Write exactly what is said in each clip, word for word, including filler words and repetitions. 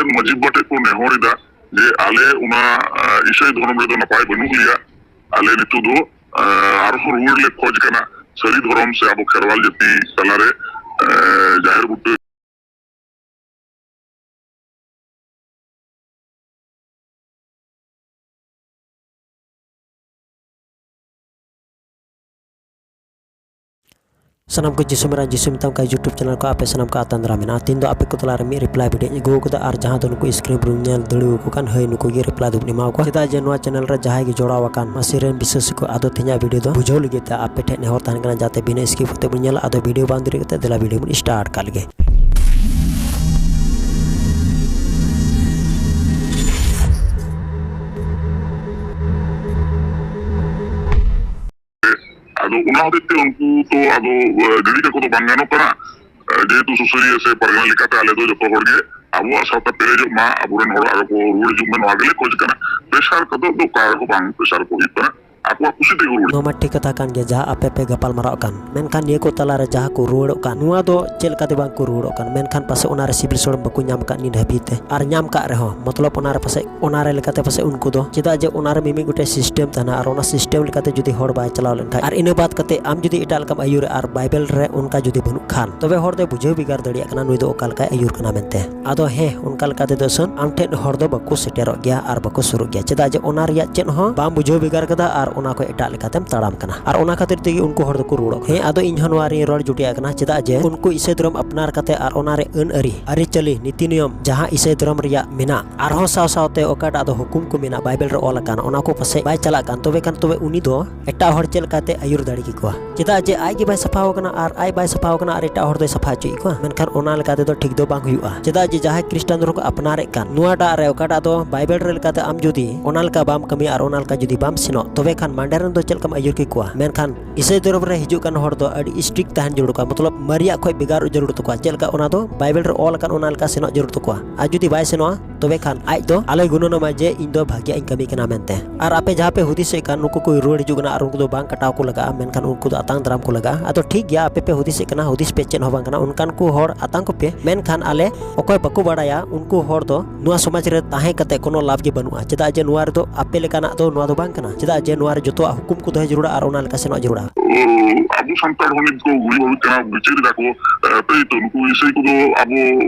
ᱢᱟᱹᱡᱷᱤ ᱵᱟᱵᱟ ᱴᱷᱮᱱ ᱠᱚ ᱱᱮᱦᱚᱨ ᱮᱫᱟ ᱡᱮ ᱟᱞᱮ ᱚᱱᱟ, ᱟᱸ, ᱤᱥᱟᱹᱭ ᱫᱷᱚᱨᱚᱢ ᱨᱮᱫᱚ ᱱᱟᱯᱟᱭ ᱵᱟᱹᱱᱩᱜ ᱞᱮᱭᱟ, ᱟᱞᱮ ᱱᱤᱛᱚᱜ ᱫᱚ, ᱟᱸ, ᱟᱨᱦᱚᱸ ᱨᱩᱣᱟᱹᱲ ᱞᱮ ᱠᱷᱚᱡᱽ ᱠᱟᱱᱟ ᱥᱟᱹᱨᱤ ᱫᱷᱚᱨᱚᱢ ᱥᱮ ᱟᱵᱚ ᱠᱷᱮᱨᱣᱟᱞ ᱡᱟᱹᱛᱤ ᱛᱟᱞᱟᱨᱮ, ᱟᱸ, ᱡᱟᱦᱮᱨ ᱵᱩᱴᱟᱹ᱾ ᱥᱟᱱᱟᱢ ᱠᱚ ᱡᱤᱥᱩ ᱢᱮᱨᱟ ᱡᱤᱥᱩ ᱢᱮᱛᱟᱢ ᱠᱟᱱ YouTube channel ᱠᱚ ᱟᱯᱮ ᱥᱟᱱᱟᱢ ᱠᱚ ᱟᱛᱟᱝ ᱫᱟᱨᱟᱢ ᱢᱮᱱᱟᱜᱼᱟ᱾ ᱛᱤᱦᱤᱧ ᱫᱚ ᱟᱯᱮ ᱠᱚ ᱛᱟᱞᱟᱨᱮ ᱢᱤᱫ reply video ᱤᱧ ᱟᱹᱜᱩ ᱟᱠᱟᱫᱟ, ᱟᱨ ᱡᱟᱦᱟᱸ ᱫᱚ ᱱᱩᱠᱩ screen ᱨᱮᱢ ᱧᱮᱞ ᱫᱟᱲᱮ ᱟᱠᱚ ᱠᱟᱱ, ᱦᱳᱭ, ᱱᱩᱠᱩ ᱜᱮ reply ᱫᱚᱵᱚᱱ ᱮᱢᱟ ᱠᱚᱣᱟ᱾ ᱪᱮᱫᱟᱜ ᱡᱮ ᱱᱚᱣᱟ channel ᱨᱮ ᱡᱟᱦᱟᱸᱭ ᱜᱮ ᱡᱚᱲᱟᱣ ᱟᱠᱟᱱ ᱢᱟᱹᱥᱤ ᱨᱮᱱ ᱵᱤᱥᱥᱟᱹᱥᱤ ᱠᱚ, ᱟᱫᱚ ᱛᱮᱦᱮᱧᱟᱜ video ᱫᱚ ᱵᱩᱡᱷᱟᱹᱣ ᱞᱟᱹᱜᱤᱫ ᱛᱮ ᱟᱯᱮ ᱴᱷᱮᱱ ᱱᱮᱦᱚᱨ ᱛᱟᱦᱮᱱ ᱠᱟᱱᱟ, ᱡᱟᱛᱮ ᱵᱤᱱᱟᱹ skip ᱠᱟᱛᱮ ᱵᱚᱱ ᱧᱮᱞᱟ᱾ ᱟᱫᱚ video ᱵᱟᱝ ᱫᱮᱨᱤ ᱠᱟᱛᱮ ᱫᱮᱞᱟ video ᱵᱚᱱ start ᱠᱟᱜ ᱞᱮᱜᱮ᱾ ᱟᱫᱚ ᱚᱱᱟ ᱦᱚᱛᱮᱡ ᱛᱮ ᱩᱱᱠᱩ ᱛᱚ ᱟᱫᱚ, ᱮ, ᱜᱤᱰᱤ ᱠᱟᱠᱚ ᱫᱚ ᱵᱟᱝ ᱜᱟᱱᱚᱜ ᱠᱟᱱᱟ᱾ ᱮ, ᱡᱮᱦᱮᱛᱩ ᱥᱩᱥᱟᱹᱨᱤᱭᱟᱹ ᱥᱮ ᱯᱟᱨᱜᱟᱱᱟ ᱞᱮᱠᱟᱛᱮ ᱟᱞᱮ ᱫᱚ ᱡᱚᱛᱚ ᱦᱚᱲ ᱜᱮ ᱟᱵᱚᱣᱟᱜ ᱥᱟᱶᱛᱟ ᱯᱮᱨᱮᱡᱚᱜ ᱢᱟ, ᱟᱵᱚᱨᱮᱱ ᱦᱚᱲ ᱟᱨᱚ ᱠᱚ ᱨᱩᱣᱟᱹᱲ ᱦᱤᱡᱩᱜ ᱢᱟ, ᱱᱚᱣᱟ ᱜᱮᱞᱮ ᱠᱷᱚᱡᱽ ᱠᱟᱱᱟ᱾ ᱯᱨᱮᱥᱟᱨ ᱠᱚᱫᱚ ᱫᱚ ᱚᱠᱟ ᱨᱮᱦᱚᱸ ᱵᱟᱝ ᱯᱨᱮᱥᱟᱨ ᱠᱚ ᱦᱩᱭᱩᱜ ᱠᱟᱱᱟ, ᱟᱠᱚᱣᱟᱜ ᱠᱩᱥᱤ ᱛᱮᱜᱮ ᱨᱩᱣᱟᱹᱲ᱾ ᱱᱚᱣᱟ ᱢᱟ ᱴᱷᱤᱠ ᱠᱟᱛᱷᱟ ᱠᱟᱱ ᱜᱮᱭᱟ, ᱡᱟᱦᱟᱸ ᱟᱯᱮ ᱯᱮ ᱜᱟᱯᱟᱞ ᱢᱟᱨᱟᱣ ᱠᱟᱱ, ᱢᱮᱱᱠᱷᱟᱱ ᱱᱤᱭᱟᱹ ᱠᱚ ᱛᱟᱞᱟᱨᱮ ᱡᱟᱦᱟᱸ ᱠᱚ ᱨᱩᱣᱟᱹᱲᱚᱜ ᱠᱟᱱ, ᱱᱚᱣᱟ ᱫᱚ ᱪᱮᱫ ᱞᱮᱠᱟᱛᱮ ᱵᱟᱝ ᱠᱚ ᱨᱩᱣᱟᱹᱲᱚᱜ ᱠᱟᱱ? ᱢᱮᱱᱠᱷᱟᱱ ᱯᱟᱥᱮ ᱚᱱᱟᱨᱮ ᱥᱤᱵᱤᱞ ᱥᱚᱲᱚᱢ ᱵᱟᱠᱚ ᱧᱟᱢ ᱟᱠᱟᱫ ᱱᱤᱛ ᱦᱟᱹᱵᱤᱡ ᱛᱮ, ᱟᱨ ᱧᱟᱢ ᱠᱟᱜ ᱨᱮᱦᱚᱸ, ᱢᱚᱛᱞᱚᱵ ᱚᱱᱟᱨᱮ ᱯᱟᱥᱮ ᱚᱱᱟᱨᱮ ᱞᱮᱠᱟᱛᱮ ᱯᱟᱥᱮ ᱩᱱᱠᱩ ᱫᱚ, ᱪᱮᱫᱟᱜ ᱡᱮ ᱚᱱᱟᱨᱮ ᱢᱤᱢᱤᱫ ᱜᱚᱴᱮᱡ system ᱛᱟᱦᱮᱱᱟ, ᱟᱨ ᱚᱱᱟ system ᱞᱮᱠᱟᱛᱮ ᱡᱩᱫᱤ ᱦᱚᱲ ᱵᱟᱭ ᱪᱟᱞᱟᱣ ᱞᱮᱱᱠᱷᱟᱱ, ᱟᱨ ᱤᱱᱟᱹ ᱵᱟᱫ ᱠᱟᱛᱮ ᱟᱢ ᱡᱩᱫᱤ ᱮᱴᱟᱜ ᱞᱮᱠᱟᱢ ᱟᱹᱭᱩᱨᱟ ᱟᱨ ᱵᱟᱭᱵᱮᱞ ᱨᱮ ᱚᱱᱠᱟ ᱡᱩᱫᱤ ᱵᱟᱹᱱᱩᱜ ᱠᱷᱟᱱ, ᱛᱚᱵᱮ ᱦᱚᱲ ᱫᱚᱭ ᱵᱩᱡᱷᱟᱹᱣ ᱵᱷᱮᱜᱟᱨ ᱫᱟᱲᱮᱭᱟᱜ ᱠᱟᱱᱟ ᱱᱩᱭ ᱫᱚ ᱚᱠᱟ ᱞᱮᱠᱟᱭ ᱟᱹᱭᱩᱨ ᱠᱟᱱᱟ ᱢᱮᱱᱛᱮ᱾ ᱟᱫᱚ ᱦᱮᱸ, ᱚᱱᱠᱟ ᱞᱮᱠᱟ ᱛᱮᱫᱚ ᱥᱟᱹᱱ ᱟᱢ ᱴᱷᱮᱱ ᱦᱚᱲ ᱫᱚ ᱵᱟᱠᱚ ᱥᱮᱴᱮᱨᱚᱜ ᱜᱮᱭᱟ ᱟᱨ ᱵᱟᱠᱚ ᱥᱩᱨᱩᱜ ᱜᱮᱭᱟ, ᱪᱮᱫᱟᱜ ᱡᱮ ᱚᱱᱟ ᱨᱮᱭᱟᱜ ᱪᱮᱫ ᱦᱚᱸ ᱵᱟᱢ ᱵᱩᱡᱷᱟᱹᱣ ᱵᱷᱮᱜᱟᱨ ᱠᱟᱫᱟ ᱟᱨ ᱚᱱᱟ ᱠᱷᱚᱱ ᱮᱴᱟᱜ ᱞᱮᱠᱟᱛᱮᱢ ᱛᱟᱲᱟᱢ ᱠᱟᱱᱟ, ᱟᱨ ᱚᱱᱟ ᱠᱷᱟᱹᱛᱤᱨ ᱛᱮᱜᱮ ᱩᱱᱠᱩ ᱦᱚᱲ ᱫᱚᱠᱚ ᱨᱩᱣᱟᱹᱲᱚᱜ ᱠᱟᱱᱟ᱾ ᱦᱮᱸ, ᱟᱫᱚ ᱤᱧ ᱦᱚᱸ ᱱᱚᱣᱟ ᱨᱮᱧ ᱨᱚᱲ ᱡᱩᱴᱤᱭᱟᱜ ᱠᱟᱱᱟ, ᱪᱮᱫᱟᱜ ᱡᱮ ᱩᱱᱠᱩ ᱤᱥᱟᱹᱭ ᱫᱷᱚᱨᱚᱢ ᱟᱯᱱᱟᱨ ᱠᱟᱛᱮ ᱟᱨ ᱚᱱᱟ ᱨᱮ ᱟᱹᱱ ᱟᱹᱨᱤ, ᱟᱹᱨᱤᱪᱟᱹᱞᱤ, ᱱᱤᱛᱤ ᱱᱤᱭᱚᱢ ᱡᱟᱦᱟᱸ ᱤᱥᱟᱹᱭ ᱫᱷᱚᱨᱚᱢ ᱨᱮᱭᱟᱜ ᱢᱮᱱᱟᱜ, ᱟᱨᱦᱚᱸ ᱥᱟᱶ ᱥᱟᱶᱛᱮ ᱚᱠᱟᱴᱟᱜ ᱫᱚ ᱦᱩᱠᱩᱢ ᱠᱚ ᱢᱮᱱᱟᱜ ᱵᱟᱭᱵᱮᱞ ᱨᱮ ᱚᱞ ᱟᱠᱟᱱ, ᱚᱱᱟ ᱠᱚ ᱯᱟᱥᱮᱡ ᱵᱟᱭ ᱪᱟᱞᱟᱜ ᱠᱟᱱ, ᱛᱚᱵᱮ ᱠᱷᱟᱱ ᱛᱚᱵᱮ ᱩᱱᱤ ᱫᱚ ᱮᱴᱟᱜ ᱦᱚᱲ ᱪᱮᱫ ᱞᱮᱠᱟᱛᱮ ᱟᱹᱭᱩᱨ ᱫᱟᱲᱮ ᱠᱮᱠᱚᱣᱟ? ᱪᱮᱫᱟᱜ ᱡᱮ ᱟᱡ ᱜᱮ ᱵᱟᱭ ᱥᱟᱯᱷᱟ ᱟᱠᱟᱱᱟ, ᱟᱨ ᱟᱡ ᱵᱟᱭ ᱥᱟᱯᱷᱟ ᱟᱠᱟᱱᱟ ᱟᱨ ᱮᱴᱟᱜ ᱦᱚᱲ ᱫᱚᱭ ᱥᱟᱯᱷᱟ ᱦᱚᱪᱚᱭᱮᱫ ᱠᱚᱣᱟ, ᱢᱮᱱᱠᱷᱟᱱ ᱚᱱᱟ ᱞᱮᱠᱟ ᱛᱮᱫᱚ ᱴᱷᱤᱠ ᱫᱚ ᱵᱟᱝ ᱦᱩᱭᱩᱜᱼᱟ᱾ ᱪᱮᱫᱟᱜ ᱡᱮ ᱡᱟᱦᱟᱸᱭ ᱠᱷᱨᱤᱥᱴᱟᱱ ᱫᱷᱚᱨᱚᱢ ᱠᱚ ᱟᱯᱱᱟᱨᱮᱫ ᱠᱟᱱ, ᱱᱚᱣᱟᱴᱟᱜ ᱨᱮ ᱚᱠᱟᱴᱟᱜ ᱫᱚ ᱵᱟᱭᱵᱮᱞ ᱨᱮ ᱞᱮᱠᱟᱛᱮ ᱟᱢ ᱡᱩᱫᱤ ᱚᱱᱟ ᱞᱮᱠᱟ ᱵᱟᱢ ᱠᱟᱹᱢᱤᱭᱟ ᱟᱨ ᱚᱱᱟ ᱞᱮᱠᱟ ᱡᱩᱫᱤ ᱵᱟᱢ ᱥᱮᱱᱚᱜ, ᱛᱚᱵᱮ ᱠᱷᱟᱱ ᱢᱟᱱᱰᱮ ᱨᱮᱱ ᱫᱚ ᱪᱮᱫ ᱞᱮᱠᱟᱢ ᱟᱹᱭᱩᱨ ᱠᱮᱠᱚᱣᱟ? ᱢᱮᱱᱠᱷᱟᱱ ᱤᱥᱟᱹᱭ ᱫᱷᱚᱨᱚᱢ ᱨᱮ ᱦᱤᱡᱩᱜ ᱠᱟᱱ ᱦᱚᱲ ᱫᱚ ᱟᱹᱰᱤ strict ᱛᱟᱦᱮᱱ ᱡᱟᱹᱨᱩᱲ ᱠᱚᱣᱟ, ᱢᱚᱛᱞᱚᱵ ᱢᱟᱨᱮᱭᱟᱜ ᱠᱷᱚᱱ ᱵᱷᱮᱜᱟᱨᱚᱜ ᱡᱟᱹᱨᱩᱲ ᱛᱟᱠᱚᱣᱟ᱾ ᱪᱮᱫ ᱞᱮᱠᱟ ᱚᱱᱟ ᱫᱚ ᱵᱟᱭᱵᱮᱞ ᱨᱮ ᱚᱞ ᱟᱠᱟᱱ, ᱚᱱᱟ ᱞᱮᱠᱟ ᱥᱮᱱᱚᱜ ᱡᱟᱹᱨᱩᱲ ᱛᱟᱠᱚᱣᱟ᱾ ᱟᱨ ᱡᱩᱫᱤ ᱵᱟᱭ ᱥᱮᱱᱚᱜᱼᱟ, ᱛᱚᱵᱮ ᱠᱷᱟᱱ ᱟᱡ ᱫᱚ ᱟᱞᱚᱭ ᱜᱩᱱᱟᱹᱱᱚᱜ ᱢᱟ ᱡᱮ ᱤᱧ ᱫᱚ ᱵᱷᱟᱜᱤᱭᱟᱜ ᱤᱧ ᱠᱟᱹᱢᱤ ᱠᱟᱱᱟ ᱢᱮᱱᱛᱮ᱾ ᱟᱨ ᱟᱯᱮ ᱡᱟᱦᱟᱸ ᱯᱮ ᱦᱩᱫᱤᱥᱮᱫ ᱠᱟᱱ, ᱱᱩᱠᱩ ᱠᱚ ᱨᱩᱣᱟᱹᱲ ᱦᱤᱡᱩᱜ ᱠᱟᱱᱟ ᱟᱨ ᱩᱱᱠᱩ ᱫᱚ ᱵᱟᱝ ᱠᱟᱴᱟᱣ ᱠᱚ ᱞᱟᱜᱟᱜᱼᱟ, ᱢᱮᱱᱠᱷᱟᱱ ᱩᱱᱠᱩ ᱫᱚ ᱟᱛᱟᱝ ᱫᱟᱨᱟᱢ ᱠᱚ ᱞᱟᱜᱟᱜᱼᱟ᱾ ᱟᱫᱚ ᱴᱷᱤᱠ ᱜᱮᱭᱟ, ᱟᱯᱮ ᱯᱮ ᱦᱩᱫᱤᱥᱮᱫ ᱠᱟᱱᱟ, ᱦᱩᱫᱤᱥ ᱯᱮ ᱪᱮᱫ ᱦᱚᱸ ᱵᱟᱝ ᱠᱟᱱᱟ, ᱚᱱᱠᱟᱱ ᱠᱚ ᱦᱚᱲ ᱟᱛᱟᱝ ᱠᱚᱯᱮ᱾ ᱢᱮᱱᱠᱷᱟᱱ ᱟᱞᱮ ᱚᱠᱚᱭ ᱵᱟᱠᱚ ᱵᱟᱲᱟᱭᱟ, ᱩᱱᱠᱩ ᱦᱚᱲ ᱫᱚ ᱱᱚᱣᱟ ᱥᱚᱢᱟᱡᱽ ᱨᱮ ᱛᱟᱦᱮᱸ ᱠᱟᱛᱮ ᱠᱳᱱᱳ ᱞᱟᱵᱷ ᱜᱮ ᱵᱟᱹᱱᱩᱜᱼᱟ᱾ ᱪᱮᱫᱟᱜ ᱡᱮ ᱱᱚᱣᱟ ᱨᱮᱫᱚ ᱟᱯᱮ ᱞᱮᱠᱟᱱᱟᱜ ᱫᱚ ᱱᱚᱣᱟ ᱫᱚ ᱵᱟᱝ ᱠᱟᱱᱟ᱾ ᱪᱮᱫᱟᱜ ᱡᱮ ᱱᱚᱣᱟ ᱨᱮ ᱡᱚᱛᱚᱣᱟᱜ ᱦᱩᱠᱩᱢ ᱠᱚ ᱫᱚᱦᱚ ᱡᱟᱹᱨᱩᱲᱟ ᱟᱨ ᱚᱱᱟ ᱞᱮᱠᱟ ᱥᱮᱱᱚᱜ ᱡᱟᱹᱨᱩᱲᱟ᱾ ᱟᱵᱚ ᱥᱟᱱᱛᱟᱲ ᱦᱚᱸ ᱱᱤᱛ ᱠᱚ ᱜᱩᱨᱩ ᱵᱟᱹᱵᱩ ᱠᱟᱱᱟ, ᱵᱤᱪᱟᱹᱨ ᱮᱫᱟ ᱠᱚ᱾ ᱮ, ᱛᱟᱹᱭ ᱛᱚ ᱱᱩᱠᱩ ᱤᱥᱟᱹᱭ ᱠᱚᱫᱚ ᱟᱵᱚ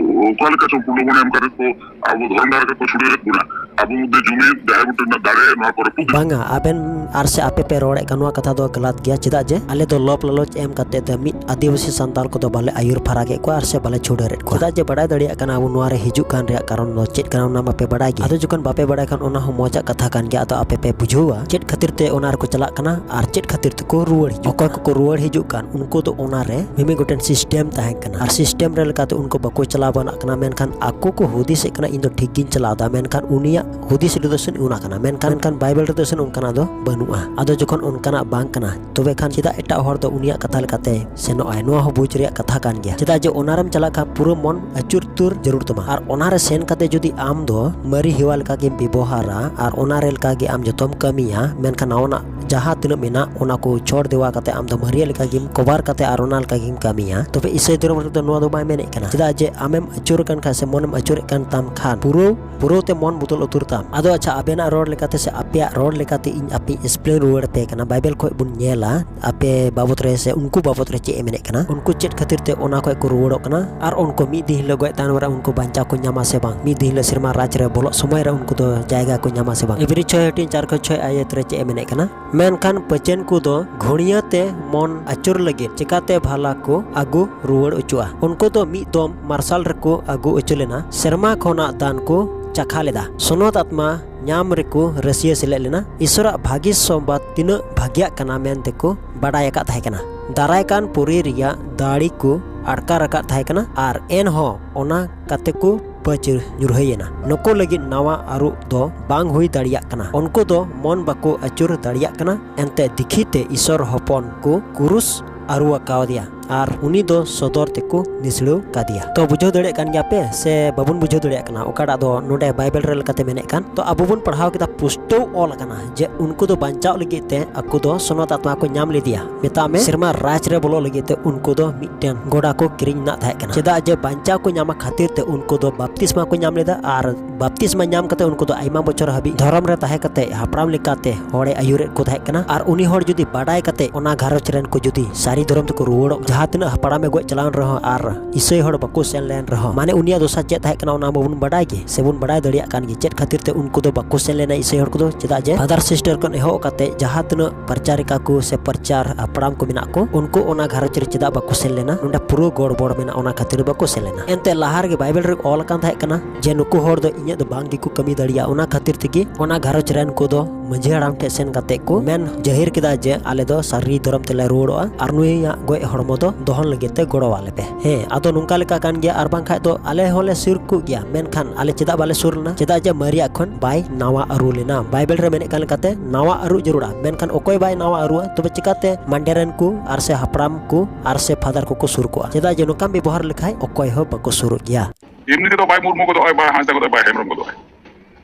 ᱚᱠᱟ ᱞᱮᱠᱟ ᱪᱚᱝ ᱯᱩᱞᱚ ᱢᱚᱱᱮ ᱮᱢ ᱠᱟᱛᱮ ᱠᱚ ᱟᱵᱚ ᱫᱷᱚᱨᱚᱢ ᱰᱟᱦᱟᱨ ᱨᱮᱠᱚ ᱪᱷᱩᱰᱟᱹᱨᱮᱫ ᱵᱚᱱᱟ᱾ ᱟᱵᱚ ᱢᱚᱫᱽᱫᱷᱮ ᱡᱩᱢᱤᱫ, ᱡᱟᱦᱮᱨ ᱵᱩᱴᱟᱹ ᱨᱮᱱᱟᱜ ᱫᱟᱲᱮ, ᱱᱚᱣᱟ ᱠᱚ ᱨᱟᱹᱯᱩᱫ ᱮᱫ ᱵᱟᱝᱟ, ᱟᱵᱮᱱ ᱟᱨ ᱥᱮ ᱟᱯᱮ ᱯᱮ ᱨᱚᱲᱮᱫ ᱠᱟᱱ ᱱᱚᱣᱟ ᱠᱟᱛᱷᱟ ᱫᱚ ᱜᱟᱞᱟᱛ ᱜᱮᱭᱟ᱾ ᱪᱮᱫᱟᱜ ᱡᱮ ᱟᱞᱮ ᱫᱚ ᱞᱚᱵ ᱞᱟᱞᱚᱪ ᱮᱢ ᱠᱟᱛᱮ ᱫᱚ ᱢᱤᱫ ᱟᱹᱫᱤᱵᱟᱹᱥᱤ ᱥᱟᱱᱛᱟᱲ ᱠᱚᱫᱚ ᱵᱟᱞᱮ ᱟᱹᱭᱩᱨ ᱯᱷᱟᱨᱟᱠᱮᱫ ᱠᱚᱣᱟ ᱟᱨ ᱥᱮ ᱵᱟᱞᱮ ᱪᱷᱩᱰᱟᱹᱨᱮᱫ ᱠᱚᱣᱟ᱾ ᱪᱮᱫᱟᱜ ᱡᱮ ᱵᱟᱲᱟᱭ ᱫᱟᱲᱮᱭᱟᱜ ᱠᱟᱱᱟ ᱟᱵᱚ ᱱᱚᱣᱟ ᱨᱮ ᱦᱤᱡᱩᱜ ᱠᱟᱱ ᱨᱮᱭᱟᱜ ᱠᱟᱨᱚᱱ ᱫᱚ ᱪᱮᱫ ᱠᱟᱱᱟ, ᱚᱱᱟ ᱢᱟᱯᱮ ᱵᱟᱲᱟᱭ ᱜᱮ᱾ ᱟᱫᱚ ᱡᱚᱠᱷᱚᱱ ᱵᱟᱯᱮ ᱵᱟᱲᱟᱭ ᱠᱷᱟᱱ ᱚᱱᱟ ᱦᱚᱸ ᱢᱚᱡᱟᱜ ᱠᱟᱛᱷᱟ ᱠᱟᱱ ᱜᱮᱭᱟ, ᱟᱫᱚ ᱟᱯᱮ ᱯᱮ ᱵᱩᱡᱷᱟᱹᱣᱟ ᱪᱮᱫ ᱠᱷᱟᱹᱛᱤᱨ ᱛᱮ ᱚᱱᱟ ᱨᱮᱠᱚ ᱪᱟᱞᱟᱜ ᱠᱟᱱᱟ ᱟᱨ ᱪᱮᱫ ᱠᱷᱟᱹᱛᱤᱨ ᱛᱮᱠᱚ ᱨᱩᱣᱟᱹᱲ ᱦᱤᱡᱩᱜ ᱠᱟᱱᱟ᱾ ᱚᱠᱚᱭ ᱠᱚᱠᱚ ᱨᱩᱣᱟᱹᱲ ᱦᱤᱡᱩᱜ ᱠᱟᱱ, ᱩᱱᱠᱩ ᱫᱚ ᱚᱱᱟ ᱨᱮ ᱢᱤᱢᱤᱫ ᱜᱚᱴᱮᱱ ᱥᱤᱥᱴᱮᱢ ᱛᱟᱦᱮᱸ ᱠᱟᱱᱟ ᱟᱨ ᱥᱤᱥᱴᱮᱢ ᱨᱮ ᱞᱮᱠᱟᱛᱮ ᱩᱱᱠᱩ ᱵᱟᱠᱚ ᱪᱟᱞᱟᱣ ᱵᱟᱱᱟᱜ ᱠᱟᱱᱟ, ᱢᱮᱱᱠᱷᱟᱱ ᱟᱠᱚ ᱠᱚ ᱦᱩᱫᱤᱥᱮᱫ ᱠᱟᱱᱟ, "ᱤᱧ ᱫᱚ ᱴᱷᱤᱠ ᱜᱤᱧ ᱪᱟᱞᱟᱣ ᱮᱫᱟ", ᱢᱮᱱᱠᱷᱟᱱ ᱩᱱᱤᱭᱟᱜ ᱦᱩᱫᱤᱥ ᱨᱮᱫᱚ ᱥᱮ ᱚᱱᱟ ᱠᱟᱱᱟ, ᱢᱮᱱᱠᱷᱟᱱ, ᱢᱮᱱᱠᱷᱟᱱ ᱵᱟᱭᱵᱮᱞ ᱨᱮᱫᱚ ᱥᱮ ᱚᱱᱠᱟᱱᱟᱜ ᱫᱚ ᱵᱟᱹᱱᱩᱜᱼᱟ᱾ ᱟᱫᱚ ᱡᱚᱠᱷᱚᱱ ᱚᱱᱠᱟᱱᱟᱜ ᱵᱟᱝ ᱠᱟᱱᱟ, ᱛᱚᱵᱮ ᱠᱷᱟᱱ ᱪᱮᱫᱟᱜ ᱮᱴᱟᱜ ᱦᱚᱲ ᱫᱚ ᱩᱱᱤᱭᱟᱜ ᱠᱟᱛᱷᱟ ᱞᱮᱠᱟᱛᱮ ᱥᱮᱱᱚᱜᱼᱟᱭ? ᱱᱚᱣᱟ ᱦᱚᱸ ᱵᱩᱡᱽ ᱨᱮᱭᱟᱜ ᱠᱟᱛᱷᱟ ᱠᱟᱱ ᱜᱮᱭᱟ᱾ ᱪᱮᱫᱟᱜ ᱡᱮ ᱚᱱᱟ ᱨᱮᱢ ᱪᱟᱞᱟᱜ ᱠᱷᱟᱱ ᱯᱩᱨᱟᱹ ᱢᱚᱱ ᱟᱹᱪᱩᱨ ᱩᱛᱟᱹᱨ ᱡᱟᱹᱨᱩᱲ ᱛᱟᱢᱟ, ᱟᱨ ᱚᱱᱟ ᱨᱮ ᱥᱮᱱ ᱠᱟᱛᱮ ᱡᱩᱫᱤ ᱟᱢ ᱫᱚ ᱢᱟᱹᱨᱤ ᱦᱮᱣᱟ ᱞᱮᱠᱟ ᱜᱮᱢ ᱵᱮᱵᱚᱦᱟᱨᱟ ᱟᱨ ᱚᱱᱟ ᱨᱮ ᱞᱮᱠᱟ ᱜᱮ ᱟᱢ ᱡᱚᱛᱚᱢ ᱠᱟᱹᱢᱤᱭᱟ, ᱢᱮᱱᱠᱷᱟᱱ ᱱᱟᱣᱟᱱᱟᱜ ᱡᱟᱦᱟᱸ ᱛᱤᱱᱟᱹᱜ ᱢᱮᱱᱟᱜ, ᱚᱱᱟ ᱠᱚ ᱪᱷᱚᱲ ᱫᱮᱣᱟ ᱠᱟᱛᱮ ᱟᱢ ᱫᱚ ᱢᱟᱹᱨᱤᱭᱟᱹ ᱞᱮᱠᱟ ᱜᱮᱢ ᱠᱚᱵᱷᱟᱨ ᱠᱟᱛᱮ ᱟᱨ ᱚᱱᱟ ᱞᱮᱠᱟ ᱜᱮᱢ ᱠᱟᱹᱢᱤᱭᱟ, ᱛᱚᱵᱮ ᱤᱥᱟᱹᱭ ᱫᱷᱚᱨᱚᱢ ᱨᱮᱫᱚ ᱱᱚᱣᱟ ᱫᱚ ᱵᱟᱭ ᱢᱮᱱᱮᱫ ᱠᱟᱱᱟ᱾ ᱪᱮᱫᱟᱜ ᱡᱮ ᱟᱢᱮᱢ ᱟᱹᱪᱩᱨ ᱟᱠᱟᱱ ᱠᱷᱟᱱ ᱥᱮ ᱢᱚᱱᱮᱢ ᱟᱹᱪᱩᱨᱮᱫ ᱠᱟᱱ ᱛᱟᱢ ᱠᱷᱟᱱ ᱯᱩᱨᱟᱹᱣ ᱯᱩᱨᱟᱹᱣ ᱛᱮ ᱢᱚᱱ ᱵᱚᱫᱚᱞ ᱩᱛᱟᱹᱨ ᱛᱟᱢ᱾ ᱟᱫᱚ ᱟᱪᱪᱷᱟ, ᱟᱵᱮᱱᱟᱜ ᱨᱚᱲ ᱞᱮᱠᱟᱛᱮ ᱥᱮ ᱟᱯᱮᱭᱟᱜ ᱨᱚᱲ ᱞᱮᱠᱟᱛᱮ ᱤᱧ ᱟᱯᱮ explain ᱨᱩᱣᱟᱹᱲ ᱟᱯᱮ ᱠᱟᱱᱟ᱾ ᱵᱟᱭᱵᱮᱞ ᱠᱷᱚᱡ ᱵᱚᱱ ᱧᱮᱞᱟ ᱟᱯᱮ ᱵᱟᱵᱚᱛ ᱨᱮ ᱥᱮ ᱩᱱᱠᱩ ᱵᱟᱵᱚᱛ ᱨᱮ ᱪᱮᱫ ᱮ ᱢᱮᱱᱮᱫ ᱠᱟᱱᱟ, ᱩᱱᱠᱩ ᱪᱮᱫ ᱠᱷᱟᱹᱛᱤᱨ ᱛᱮ ᱚᱱᱟ ᱠᱷᱚᱡ ᱠᱚ ᱨᱩᱣᱟᱹᱲᱚᱜ ᱠᱟᱱᱟ, ᱟᱨ ᱩᱱᱠᱩ ᱢᱤᱫ ᱫᱤᱱ ᱦᱤᱞᱳᱜ ᱜᱚᱡ ᱛᱟᱭᱱᱚᱢ ᱨᱮ ᱩᱱᱠᱩ ᱵᱟᱧᱪᱟᱣ ᱠᱚ ᱧᱟᱢᱟ ᱥᱮ ᱵᱟᱝ, ᱢᱤᱫ ᱫᱤᱱ ᱦᱤᱞᱳᱜ ᱥᱮᱨᱢᱟ ᱨᱟᱡᱽ ᱨᱮ ᱵᱚᱞᱚᱜ ᱥᱚᱢᱚᱭ ᱨᱮ ᱩᱱᱠᱩ ᱫᱚ ᱡᱟᱭᱜᱟ ᱠᱚ ᱧᱟᱢᱟ ᱥᱮ ᱵᱟᱝ᱾ ᱤᱵᱨᱤ ᱪᱷᱚᱭ ᱦᱟᱹᱴᱤᱧ ᱪᱟᱨ ᱠᱷᱚᱡ ᱪᱷᱚᱭ ᱟᱭᱟᱛ ᱨᱮ ᱪᱮᱫ ᱮ ᱢᱮᱱᱮᱫ ᱠᱟᱱᱟ? ᱢᱮᱱᱠᱷᱟᱱ ᱯᱟᱹᱪᱮᱱ ᱠᱚ ᱫᱚ ᱜᱷᱩᱲᱤᱭᱟᱹ ᱛᱮ ᱢᱚᱱ ᱟᱹᱪᱩᱨ ᱞᱟᱹᱜᱤᱫ ᱪᱮᱠᱟᱛᱮ ᱵᱷᱟᱞᱟ ᱠᱚ ᱟᱹᱜᱩ ᱨᱩᱣᱟᱹᱲ ᱚᱪᱚᱜᱼᱟ? ᱩᱱᱠᱩ ᱫᱚ ᱢᱤᱫ ᱫᱚᱢ ᱢᱟᱨᱥᱟᱞ ᱨᱮᱠᱚ ᱟᱹᱜᱩ ᱚᱪᱚ ᱞᱮᱱᱟ, ᱥᱮᱨᱢᱟ ᱠᱷᱚᱱᱟᱜ ᱫᱟᱱ ᱠᱚ ᱪᱟᱠᱷᱟ ᱞᱮᱫᱟ, ᱥᱚᱱᱚᱛ ᱟᱛᱢᱟ ᱧᱟᱢ ᱨᱮᱠᱚ ᱨᱟᱹᱥᱤᱭᱟᱹ ᱥᱮᱞᱮᱫ ᱞᱮᱱᱟ, ᱤᱥᱚᱨᱟᱜ ᱵᱷᱟᱹᱜᱤ ᱥᱚᱢᱵᱟᱫ ᱛᱤᱱᱟᱹᱜ ᱵᱷᱟᱹᱜᱤᱭᱟᱜ ᱠᱟᱱᱟ ᱢᱮᱱᱛᱮ ᱠᱚ ᱵᱟᱰᱟᱭ ᱟᱠᱟᱫ ᱛᱟᱦᱮᱸ ᱠᱟᱱᱟ᱾ ᱫᱟᱨᱟᱭ ᱠᱟᱱ ᱯᱩᱨᱤ ᱨᱮᱭᱟᱜ ᱫᱟᱲᱮ ᱠᱚ ᱟᱴᱠᱟᱨ ᱟᱠᱟᱫ ᱛᱟᱦᱮᱸ ᱠᱟᱱᱟ, ᱟᱨ ᱮᱱᱦᱚᱸ ᱚᱱᱟ ᱠᱟᱛᱮ ᱠᱚ ᱯᱟᱹᱪ ᱧᱩᱨᱦᱟᱹᱭᱮᱱᱟ᱾ ᱱᱩᱠᱩ ᱞᱟᱹᱜᱤᱫ ᱱᱟᱣᱟ ᱟᱹᱨᱩ ᱫᱚ ᱵᱟᱝ ᱦᱩᱭ ᱫᱟᱲᱮᱭᱟᱜ ᱠᱟᱱᱟ᱾ ᱩᱱᱠᱩ ᱫᱚ ᱢᱚᱱ ᱵᱟᱠᱚ ᱟᱹᱪᱩᱨ ᱫᱟᱲᱮᱭᱟᱜ ᱠᱟᱱᱟ᱾ ᱮᱱᱛᱮ ᱫᱤᱠᱷᱤ ᱛᱮ ᱤᱥᱚᱨ ᱦᱚᱯᱚᱱ ᱠᱚ ᱠᱩᱨᱩᱥ ᱟᱹᱨᱩ ᱟᱠᱟᱣᱟᱫᱮᱭᱟ᱾ ᱟᱨ ᱩᱱᱤ ᱫᱚ ᱥᱚᱫᱚᱨ ᱛᱮᱠᱚ ᱱᱤᱥᱲᱟᱹᱣ ᱠᱟᱫᱮᱭᱟ᱾ ᱛᱚ ᱵᱩᱡᱷᱟᱹᱣ ᱫᱟᱲᱮᱭᱟᱜ ᱠᱟᱱ ᱜᱮᱭᱟ ᱯᱮ ᱥᱮ ᱵᱟᱵᱚᱱ ᱵᱩᱡᱷᱟᱹᱣ ᱫᱟᱲᱮᱭᱟᱜ ᱠᱟᱱᱟ ᱚᱠᱟᱴᱟᱜ ᱫᱚ ᱱᱚᱰᱮ ᱵᱟᱭᱵᱮᱞ ᱨᱮ ᱞᱮᱠᱟᱛᱮ ᱢᱮᱱᱮᱫ ᱠᱟᱱ? ᱛᱚ ᱟᱵᱚ ᱵᱚᱱ ᱯᱟᱲᱦᱟᱣ ᱠᱮᱫᱟ, ᱯᱩᱥᱴᱟᱹᱣ ᱚᱞ ᱟᱠᱟᱱᱟ ᱡᱮ ᱩᱱᱠᱩ ᱫᱚ ᱵᱟᱧᱪᱟᱣ ᱞᱟᱹᱜᱤᱫ ᱛᱮ ᱟᱠᱚ ᱫᱚ ᱥᱚᱱᱚᱛ ᱟᱛᱢᱟ ᱠᱚ ᱧᱟᱢ ᱞᱮᱫᱮᱭᱟ᱾ ᱢᱮᱛᱟᱜ ᱢᱮ ᱥᱮᱨᱢᱟ ᱨᱟᱡᱽ ᱨᱮ ᱵᱚᱞᱚᱜ ᱞᱟᱹᱜᱤᱫ ᱛᱮ ᱩᱱᱠᱩ ᱫᱚ ᱢᱤᱫᱴᱮᱱ ᱜᱚᱰᱟ ᱠᱚ ᱠᱤᱨᱤᱧ ᱨᱮᱱᱟᱜ ᱛᱟᱦᱮᱸ ᱠᱟᱱᱟ᱾ ᱪᱮᱫᱟᱜ ᱡᱮ ᱵᱟᱧᱪᱟᱣ ᱠᱚ ᱧᱟᱢᱟ ᱠᱷᱟᱹᱛᱤᱨ ᱛᱮ ᱩᱱᱠᱩ ᱫᱚ ᱵᱟᱯᱛᱤᱥᱢᱟ ᱠᱚ ᱧᱟᱢ ᱞᱮᱫᱟ, ᱟᱨ ᱵᱟᱯᱛᱤᱥᱢᱟ ᱧᱟᱢ ᱠᱟᱛᱮ ᱩᱱᱠᱩ ᱫᱚ ᱟᱭᱢᱟ ᱵᱚᱪᱷᱚᱨ ᱦᱟᱹᱵᱤᱡ ᱫᱷᱚᱨᱚᱢ ᱨᱮ ᱛᱟᱦᱮᱸ ᱠᱟᱛᱮ ᱦᱟᱯᱲᱟᱢ ᱞᱮᱠᱟᱛᱮ ᱦᱚᱲᱮ ᱟᱹᱭᱩᱨᱮᱫ ᱠᱚ ᱛᱟᱦᱮᱸ ᱠᱟᱱᱟ᱾ ᱟᱨ ᱩᱱᱤ ᱦᱚᱲ ᱡᱩᱫᱤ ᱵᱟᱰᱟᱭ ᱠᱟᱛᱮ ᱚᱱᱟ ᱜᱷᱟᱨᱚᱸᱡᱽ ᱨᱮᱱ ᱠᱚ ᱡᱩᱫᱤ ᱥᱟᱹᱨᱤ ᱫᱷᱚᱨᱚᱢ ᱛᱮᱠᱚ ᱨᱩᱣᱟᱹᱲᱚᱜ, ᱡᱟᱦᱟᱸ ᱛᱤᱱᱟᱹᱜ ᱦᱟᱯᱲᱟᱢᱮ ᱜᱚᱡ ᱪᱟᱞᱟᱣᱮᱱ ᱨᱮᱦᱚᱸ ᱟᱨ ᱤᱥᱟᱹᱭ ᱦᱚᱲ ᱵᱟᱠᱚ ᱥᱮᱱ ᱞᱮᱱ ᱨᱮᱦᱚᱸ, ᱢᱟᱱᱮ ᱩᱱᱤᱭᱟᱜ ᱫᱚᱥᱟ ᱪᱮᱫ ᱛᱟᱦᱮᱸ ᱠᱟᱱᱟ ᱚᱱᱟ ᱢᱟᱵᱚᱱ ᱵᱟᱰᱟᱭ ᱜᱮ ᱥᱮᱵᱚᱱ ᱵᱟᱰᱟᱭ ᱫᱟᱲᱮᱭᱟᱜ ᱠᱟᱱ ᱜᱮ᱾ ᱪᱮᱫ ᱠᱷᱟᱹᱛᱤᱨ ᱛᱮ ᱩᱱᱠᱩ ᱫᱚ ᱵᱟᱠᱚ ᱥᱮᱱ ᱞᱮᱱᱟ ᱤᱥᱟᱹᱭ ᱦᱚᱲ ᱠᱚᱫᱚ? ᱪᱮᱫᱟᱜ ᱡᱮ ᱯᱷᱟᱫᱟᱨ ᱥᱤᱥᱴᱟᱨ ᱠᱷᱚᱱ ᱮᱦᱚᱵ ᱠᱟᱛᱮ ᱡᱟᱦᱟᱸ ᱛᱤᱱᱟᱹᱜ ᱯᱨᱚᱪᱟᱨᱤᱠᱟ ᱠᱚ ᱥᱮ ᱯᱨᱚᱪᱟᱨ ᱦᱟᱯᱲᱟᱢ ᱠᱚ ᱢᱮᱱᱟᱜ ᱠᱚ, ᱩᱱᱠᱩ ᱚᱱᱟ ᱜᱷᱟᱨᱚᱸᱡᱽ ᱨᱮ ᱪᱮᱫᱟᱜ ᱵᱟᱠᱚ ᱥᱮᱱ ᱞᱮᱱᱟ? ᱱᱚᱰᱮ ᱯᱩᱨᱟᱹ ᱜᱚᱲᱵᱚᱲ ᱢᱮᱱᱟᱜᱼᱟ, ᱚᱱᱟ ᱠᱷᱟᱹᱛᱤᱨ ᱵᱟᱠᱚ ᱥᱮᱱ ᱞᱮᱱᱟ᱾ ᱮᱱᱛᱮ ᱞᱟᱦᱟ ᱨᱮᱜᱮ ᱵᱟᱭᱵᱮᱞ ᱨᱮ ᱚᱞ ᱟᱠᱟᱱ ᱛᱟᱦᱮᱸ ᱠᱟᱱᱟ ᱡᱮ ᱱᱩᱠᱩ ᱦᱚᱲ ᱫᱚ ᱤᱧᱟᱹᱜ ᱫᱚ ᱵᱟᱝ ᱜᱮᱠᱚ ᱠᱟᱹᱢᱤ ᱫᱟᱲᱮᱭᱟᱜᱼᱟ᱾ ᱚᱱᱟ ᱠᱷᱟᱹᱛᱤᱨ ᱛᱮᱜᱮ ᱚᱱᱟ ᱜᱷᱟᱨᱚᱸᱡᱽ ᱨᱮᱱ ᱠᱚᱫᱚ ᱢᱟᱹᱡᱷᱤ ᱦᱟᱲᱟᱢ ᱴᱷᱮᱱ ᱥᱮᱱ ᱠᱟᱛᱮ ᱠᱚ ᱢᱮᱱ ᱡᱟᱹᱦᱤᱨ ᱠᱮᱫᱟ ᱡᱮ ᱟᱞᱮ ᱫᱚ ᱥᱟᱹᱨᱤ ᱫᱷᱚᱨᱚᱢ ᱛᱮᱞᱮ ᱨᱩᱣᱟᱹᱲᱚᱜᱼᱟ ᱟᱨ ᱱᱩᱭᱟᱜ ᱜᱚᱡ ᱦᱚᱲᱢᱚ ᱫᱚ ᱫᱚᱦᱚᱱ ᱞᱟᱹᱜᱤᱫ ᱛᱮ ᱜᱚᱲᱚ ᱟᱞᱮ ᱯᱮ᱾ ᱦᱮᱸ, ᱟᱫᱚ ᱱᱚᱝᱠᱟ ᱞᱮᱠᱟ ᱠᱟᱱ ᱜᱮᱭᱟ, ᱟᱨ ᱵᱟᱝᱠᱷᱟᱡ ᱫᱚ ᱟᱞᱮ ᱦᱚᱸᱞᱮ ᱥᱩᱨ ᱠᱚᱜ ᱜᱮᱭᱟ, ᱢᱮᱱᱠᱷᱟᱱ ᱟᱞᱮ ᱪᱮᱫᱟᱜ ᱵᱟᱞᱮ ᱥᱩᱨ ᱞᱮᱱᱟ? ᱪᱮᱫᱟᱜ ᱡᱮ ᱢᱟᱨᱮᱭᱟᱜ ᱠᱷᱚᱱ ᱵᱟᱭ ᱱᱟᱣᱟ ᱟᱹᱨᱩ ᱞᱮᱱᱟ᱾ ᱵᱟᱭᱵᱮᱞ ᱨᱮ ᱢᱮᱱᱮᱫ ᱠᱟᱱ ᱞᱮᱠᱟᱛᱮ ᱱᱟᱣᱟ ᱟᱹᱨᱩ ᱡᱟᱹᱨᱩᱲᱟ, ᱢᱮᱱᱠᱷᱟᱱ ᱚᱠᱚᱭ ᱵᱟᱭ ᱱᱟᱣᱟ ᱟᱹᱨᱩᱜᱼᱟ? ᱛᱚᱵᱮ ᱪᱤᱠᱟᱛᱮ ᱢᱟᱱᱰᱮ ᱨᱮᱱ ᱠᱚ ᱟᱨ ᱥᱮ ᱦᱟᱯᱲᱟᱢ ᱠᱚ ᱟᱨ ᱥᱮ ᱯᱷᱟᱫᱟᱨ ᱠᱚᱠᱚ ᱥᱩᱨ ᱠᱚᱜᱼᱟ? ᱪᱮᱫᱟᱜ ᱡᱮ ᱱᱚᱝᱠᱟᱢ ᱵᱮᱵᱚᱦᱟᱨ ᱞᱮᱠᱷᱟᱡ ᱚᱠᱚᱭ ᱦᱚᱸ ᱵᱟᱠᱚ ᱥᱩᱨᱩᱜ ᱜᱮᱭᱟ᱾ ᱮᱢᱱᱤ ᱛᱮᱫᱚ ᱵᱟᱭ ᱢᱩᱨᱢᱩ ᱜᱚᱫᱚᱜᱼᱟᱭ, ᱵᱟᱭ ᱦᱟᱸᱥᱫᱟ ᱜᱚᱫᱚᱜᱼᱟᱭ, ᱵᱟᱭ ᱦᱮᱢᱵᱨᱚᱢ ᱜᱚᱫᱚᱜᱼᱟᱭ᱾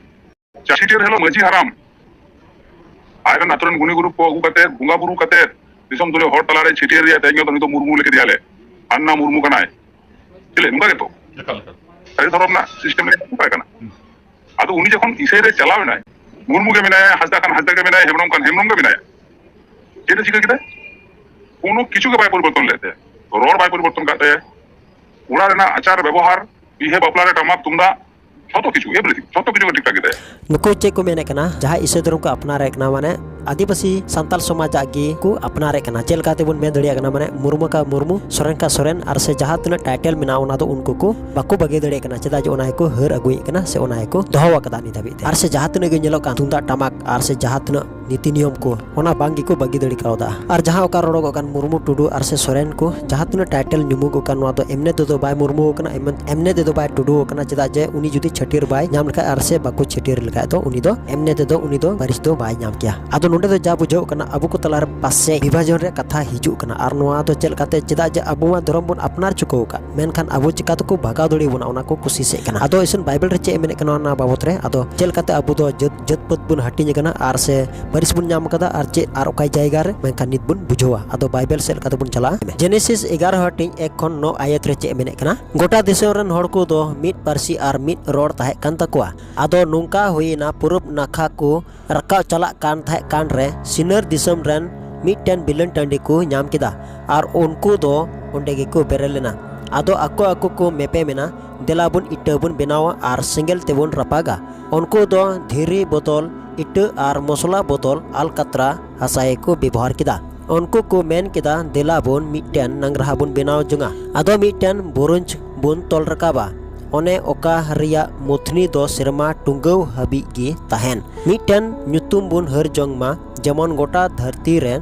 ᱪᱷᱟᱹᱴᱭᱟᱹᱨ ᱦᱤᱞᱳᱜ ᱢᱟᱹᱡᱷᱤ ᱦᱟᱲᱟᱢ ᱟᱡ ᱨᱮᱱ ᱟᱹᱛᱩ ᱨᱮᱱ ᱜᱩᱱᱤ ᱜᱩᱨᱩ ᱠᱚ ᱟᱹᱜᱩ ᱠᱟᱛᱮ, ᱵᱚᱸᱜᱟ ᱵᱩᱨᱩ ᱠᱟᱛᱮ, ᱫᱤᱥᱚᱢ ᱫᱩᱞᱟᱹᱲ ᱦᱚᱲ ᱛᱟᱞᱟᱨᱮ ᱪᱷᱟᱹᱴᱭᱟᱹᱨ ᱨᱮᱭᱟᱜ ᱛᱮᱦᱮᱧ ᱫᱚ ᱱᱩᱭ ᱫᱚ ᱢᱩᱨᱢᱩ ᱞᱮ ᱠᱮᱫᱮᱭᱟᱞᱮ, ᱦᱟᱱᱱᱟ ᱢᱩᱨᱢᱩ ᱠᱟᱱᱟᱭ᱾ ᱪᱮᱫ ᱱᱚᱝᱠᱟ ᱜᱮᱛᱚ? ᱮᱠᱟᱞ, ᱮᱠᱟᱞ᱾ ᱥᱟᱹᱨᱤ ᱫᱷᱚᱨᱚᱢ ᱨᱮᱱᱟᱜ ᱥᱤᱥᱴᱮᱢ ᱞᱮᱠᱟ ᱱᱚᱝᱠᱟ ᱠᱟᱱᱟ᱾ ᱦᱩᱸ᱾ ᱟᱫᱚ ᱩᱱᱤ ᱡᱚᱠᱷᱚᱱ ᱤᱥᱟᱹᱭ ᱨᱮ ᱪᱟᱞᱟᱣ ᱮᱱᱟᱭ, ᱢᱩᱨᱢᱩ ᱜᱮ ᱢᱮᱱᱟᱭᱟ, ᱦᱟᱸᱥᱫᱟ ᱠᱷᱟᱱ ᱦᱟᱸᱥᱫᱟ ᱜᱮ ᱢᱮᱱᱟᱭᱟ, ᱦᱮᱢᱵᱨᱚᱢ ᱠᱷᱟᱱ ᱦᱮᱢᱵᱨᱚᱢ ᱜᱮ ᱢᱮᱱᱟᱭᱟ᱾ ᱪᱮᱫ ᱮ ᱪᱤᱠᱟᱹ ᱠᱮᱫᱟ? ᱠᱳᱱᱳ ᱠᱤᱪᱷᱩ ᱜᱮ ᱵᱟᱭ ᱯᱚᱨᱤᱵᱚᱨᱛᱚᱱ ᱞᱮᱫ ᱛᱟᱭᱟ᱾ ᱨᱚᱲ ᱵᱟᱭ ᱯᱚᱨᱤᱵᱚᱨᱛᱚᱱ ᱠᱟᱫ ᱛᱟᱭᱟ᱾ ᱚᱲᱟᱜ ᱨᱮᱱᱟᱜ ᱟᱪᱟᱨ ᱵᱮᱵᱚᱦᱟᱨ, ᱵᱤᱦᱟᱹ ᱵᱟᱯᱞᱟ ᱨᱮ ᱴᱟᱢᱟᱠ ᱛᱩᱢᱫᱟᱜ, ᱡᱷᱚᱛᱚ ᱠᱤᱪᱷᱩ, everything, ᱡᱷᱚᱛᱚ ᱠᱤᱪᱷᱩ ᱜᱮ ᱴᱷᱤᱠ ᱴᱷᱟᱠ ᱜᱮ ᱛᱟᱭᱟ᱾ ᱱᱩᱠᱩ ᱪᱮᱫ ᱠᱚ ᱢᱮᱱᱮᱫ ᱠᱟᱱᱟ? ᱡᱟᱦᱟᱸᱭ ᱤᱥᱟᱹᱭ ᱫᱷᱚᱨᱚᱢ ᱠᱚ ᱟᱯᱱᱟᱨᱮᱫ ᱠᱟᱱᱟ, ᱢᱟᱱᱮ ᱟᱹᱫᱤᱵᱟᱹᱥᱤ ᱥᱟᱱᱛᱟᱞ ᱥᱚᱢᱟᱡᱟᱜ ᱜᱮ ᱠᱚ ᱟᱯᱱᱟᱨᱮᱫ ᱠᱟᱱᱟ᱾ ᱪᱮᱫ ᱞᱮᱠᱟ ᱛᱮᱵᱚᱱ ᱢᱮᱱ ᱫᱟᱲᱮᱭᱟᱜ ᱠᱟᱱᱟ? ᱢᱟᱱᱮ ᱢᱩᱨᱢᱩ ᱠᱟ ᱢᱩᱨᱢᱩ, ᱥᱚᱨᱮᱱ ᱠᱟ ᱥᱚᱨᱮᱱ, ᱟᱨ ᱥᱮ ᱡᱟᱦᱟᱸ ᱛᱤᱱᱟᱹᱜ title ᱢᱮᱱᱟᱜᱼᱟ, ᱚᱱᱟ ᱫᱚ ᱩᱱᱠᱩ ᱠᱚ ᱵᱟᱠᱚ ᱵᱟᱹᱜᱤ ᱫᱟᱲᱮᱭᱟᱜ ᱠᱟᱱᱟ᱾ ᱪᱮᱫᱟᱜ ᱡᱮ ᱚᱱᱟ ᱜᱮᱠᱚ ᱦᱟᱹᱨ ᱟᱹᱜᱩᱭᱮᱫ ᱠᱟᱱᱟ ᱥᱮ ᱚᱱᱟ ᱜᱮᱠᱚ ᱫᱚᱦᱚ ᱟᱠᱟᱫᱟ ᱱᱤᱛ ᱦᱟᱹᱵᱤᱡ ᱛᱮ᱾ ᱟᱨ ᱥᱮ ᱡᱟᱦᱟᱸ ᱛᱤᱱᱟᱹᱜ ᱜᱮ ᱧᱮᱞᱚᱜ ᱠᱟᱱ ᱛᱩᱢᱫᱟᱜ ᱴᱟᱢᱟᱠ, ᱟᱨ ᱥᱮ ᱡᱟᱦᱟᱸ ᱛᱤᱱᱟᱹᱜ ᱱᱤᱛᱤ ᱱᱤᱭᱚᱢ ᱠᱚ, ᱚᱱᱟ ᱵᱟᱝ ᱜᱮᱠᱚ ᱵᱟᱹᱜᱤ ᱫᱟᱲᱮ ᱠᱟᱣᱫᱟ᱾ ᱟᱨ ᱡᱟᱦᱟᱸ ᱚᱠᱟ ᱨᱚᱲᱚᱜᱚᱜ ᱠᱟᱱ ᱢᱩᱨᱢᱩ ᱴᱩᱰᱩ ᱟᱨ ᱥᱮ ᱥᱚᱨᱮᱱ ᱠᱚ, ᱡᱟᱦᱟᱸ ᱛᱤᱱᱟᱹᱜ ᱴᱟᱭᱴᱮᱞ ᱧᱩᱢᱩᱜᱚᱜ ᱠᱟᱱ, ᱱᱚᱣᱟ ᱫᱚ ᱮᱢᱱᱮ ᱛᱮᱫᱚ ᱵᱟᱭ ᱢᱩᱨᱢᱩ ᱟᱠᱟᱱᱟ, ᱮᱢᱱᱮ ᱛᱮᱫᱚ ᱵᱟᱭ ᱴᱩᱰᱩ ᱟᱠᱟᱱᱟ, ᱪᱮᱫᱟᱜ ᱡᱮ ᱩᱱᱤ ᱡᱩᱫᱤ ᱪᱷᱟᱹᱴᱭᱟᱹᱨ ᱵᱟᱭ ᱧᱟᱢ ᱞᱮᱠᱷᱟᱡ ᱟᱨ ᱥᱮ ᱵᱟᱠᱚ ᱪᱷᱟᱹᱴᱭᱟᱹᱨ ᱞᱮᱠᱷᱟᱡ ᱫᱚ ᱩᱱᱤ ᱫᱚ ᱮᱢᱱᱮ ᱛᱮᱫᱚ ᱩᱱᱤ ᱫᱚ ᱯᱟᱹᱨᱤᱥ ᱫᱚ ᱵᱟᱭ ᱧᱟᱢ ᱠᱮᱭᱟ᱾ ᱟᱫᱚ ᱱᱚᱸᱰᱮ ᱫᱚ ᱡᱟ ᱵᱩᱡᱷᱟᱹᱣ ᱠᱟᱱᱟ, ᱟᱵᱚ ᱠᱚ ᱛᱟᱞᱟᱨᱮ ᱯᱟᱥᱮᱡ ᱵᱤᱵᱷᱟᱡᱚᱱ ᱨᱮᱭᱟᱜ ᱠᱟᱛᱷᱟ ᱦᱤᱡᱩᱜ ᱠᱟᱱᱟ᱾ ᱟᱨ ᱱᱚᱣᱟ ᱫᱚ ᱪᱮᱫ ᱞᱮᱠᱟᱛᱮ? ᱪᱮᱫᱟᱜ ᱡᱮ ᱟᱵᱚ ᱢᱟ ᱫᱷᱚᱨᱚᱢ ᱵᱚᱱ ᱟᱯᱱᱟᱨ ᱪᱩᱠᱟᱹᱣ ᱟᱠᱟᱫ, ᱢᱮᱱᱠᱷᱟᱱ ᱟᱵᱚ ᱪᱤᱠᱟ ᱛᱮᱠᱚ ᱵᱷᱟᱜᱟᱣ ᱫᱟᱲᱮᱭᱟᱵᱚᱱᱟ, ᱚᱱᱟ ᱠᱚ ᱠᱩᱥᱤᱥᱮᱫ ᱠᱟᱱᱟ᱾ ᱟᱫᱚ ᱤᱥᱤᱱ ᱵᱟᱭᱵᱮᱞ ᱨᱮ ᱪᱮᱫ ᱮ ᱢᱮᱱᱮᱫ ᱠᱟᱱᱟ ᱚᱱᱟ ᱵᱟᱵᱚᱛ ᱨᱮ? ᱟᱫᱚ ᱪᱮᱫ ᱞᱮᱠᱟᱛᱮ ᱟᱵᱚ ᱫᱚ ᱡᱟᱹᱛ ᱡᱟᱹᱛ ᱯᱟᱹᱛ ᱵᱚᱱ ᱦᱟᱹᱴᱤᱧ ᱟᱠᱟᱱᱟ ᱟᱨ ᱥᱮ ᱯᱟᱹᱨᱤᱥ ᱵᱚᱱ ᱧᱟᱢ ᱟᱠᱟᱫᱟ ᱟᱨ ᱪᱮᱫ ᱟᱨ ᱚᱠᱟ ᱡᱟᱭᱜᱟ ᱨᱮ, ᱢᱮᱱᱠᱷᱟᱱ ᱱᱤᱛ ᱵᱚᱱ ᱵᱩᱡᱷᱟᱹᱣᱟ᱾ ᱟᱫᱚ ᱵᱟᱭᱵᱮᱞ ᱥᱮᱫ ᱞᱮᱠᱟᱛᱮ ᱵᱚᱱ ᱪᱟᱞᱟᱜᱼᱟ᱾ ᱡᱮᱱᱮᱥᱤᱥ ᱮᱜᱟᱨᱚ ᱦᱟᱹᱴᱤᱧ ᱮᱠ ᱠᱷᱚᱱ ᱱᱚ ᱟᱭᱟᱛ ᱨᱮ ᱪᱮᱫ ᱮ ᱢᱮᱱᱮᱫ ᱠᱟᱱᱟ? ᱜᱚᱴᱟ ᱫᱤᱥᱚᱢ ᱨᱮᱱ ᱦᱚᱲ ᱠᱚᱫᱚ ᱢᱤᱫ ᱯᱟᱹᱨᱥᱤ ᱟᱨ ᱢᱤᱫ ᱨᱚᱲ ᱛᱟᱦᱮᱸ ᱠᱟᱱ ᱛᱟᱠᱚᱣᱟ᱾ ᱟᱫᱚ ᱱᱚᱝᱠᱟ ᱦᱩᱭᱮᱱᱟ, ᱯᱩᱨᱩᱵ ᱱᱟᱠᱷᱟ ᱠᱚ ᱨᱟᱠᱟᱵ ᱪᱟᱞᱟᱜ ᱠᱟᱱ ᱛᱟᱦᱮᱸ ᱠᱟᱱ ᱨᱮ ᱥᱤᱱᱟᱹᱨ ᱫᱤᱥᱚᱢ ᱨᱮᱱ ᱢᱤᱫᱴᱮᱱ ᱵᱤᱞᱟᱹᱱ ᱴᱟᱺᱰᱤ ᱠᱚ ᱧᱟᱢ ᱠᱮᱫᱟ᱾ ᱟᱨ ᱩᱱᱠᱩ ᱫᱚ ᱚᱸᱰᱮ ᱜᱮᱠᱚ ᱵᱮᱨᱮᱞ ᱞᱮᱱᱟ᱾ ᱟᱫᱚ ᱟᱠᱚ ᱟᱠᱚ ᱠᱚ ᱢᱮᱯᱮ ᱢᱮᱱᱟ, "ᱫᱮᱞᱟ ᱵᱚᱱ ᱤᱴᱟᱹ ᱵᱚᱱ ᱵᱮᱱᱟᱣᱟ ᱟᱨ ᱥᱮᱸᱜᱮᱞ ᱛᱮᱵᱚᱱ ᱨᱟᱯᱟᱜᱟ᱾" ᱩᱱᱠᱩ ᱫᱚ ᱫᱷᱤᱨᱤ ᱵᱚᱫᱚᱞ ᱤᱴᱟᱹ ᱟᱨ ᱢᱚᱥᱞᱟ ᱵᱚᱫᱚᱞ ᱟᱞᱠᱟᱛᱨᱟ ᱦᱟᱥᱟ ᱜᱮᱠᱚ ᱵᱮᱵᱚᱦᱟᱨ ᱠᱮᱫᱟ᱾ ᱩᱱᱠᱩ ᱠᱚ ᱢᱮᱱ ᱠᱮᱫᱟ, "ᱫᱮᱞᱟ ᱵᱚᱱ ᱢᱤᱫᱴᱮᱱ ᱱᱟᱝᱨᱟᱦᱟ ᱵᱚᱱ ᱵᱮᱱᱟᱣ ᱡᱚᱝᱟ᱾ ᱟᱫᱚ ᱢᱤᱫᱴᱮᱱ ᱵᱩᱨᱩᱡᱽ ᱵᱚᱱ ᱛᱚᱞ ᱨᱟᱠᱟᱵᱟ, ᱚᱱᱮ ᱚᱠᱟ ᱨᱮᱭᱟᱜ ᱢᱩᱛᱷᱱᱤ ᱫᱚ ᱥᱮᱨᱢᱟ ᱴᱩᱸᱜᱟᱹᱣ ᱦᱟᱹᱵᱤᱡ ᱜᱮ ᱛᱟᱦᱮᱱ᱾ ᱢᱤᱫᱴᱮᱱ ᱧᱩᱛᱩᱢ ᱵᱚᱱ ᱦᱟᱹᱨ ᱡᱚᱝ ᱢᱟ, ᱡᱮᱢᱚᱱ ᱜᱚᱴᱟ ᱫᱷᱟᱹᱨᱛᱤ ᱨᱮ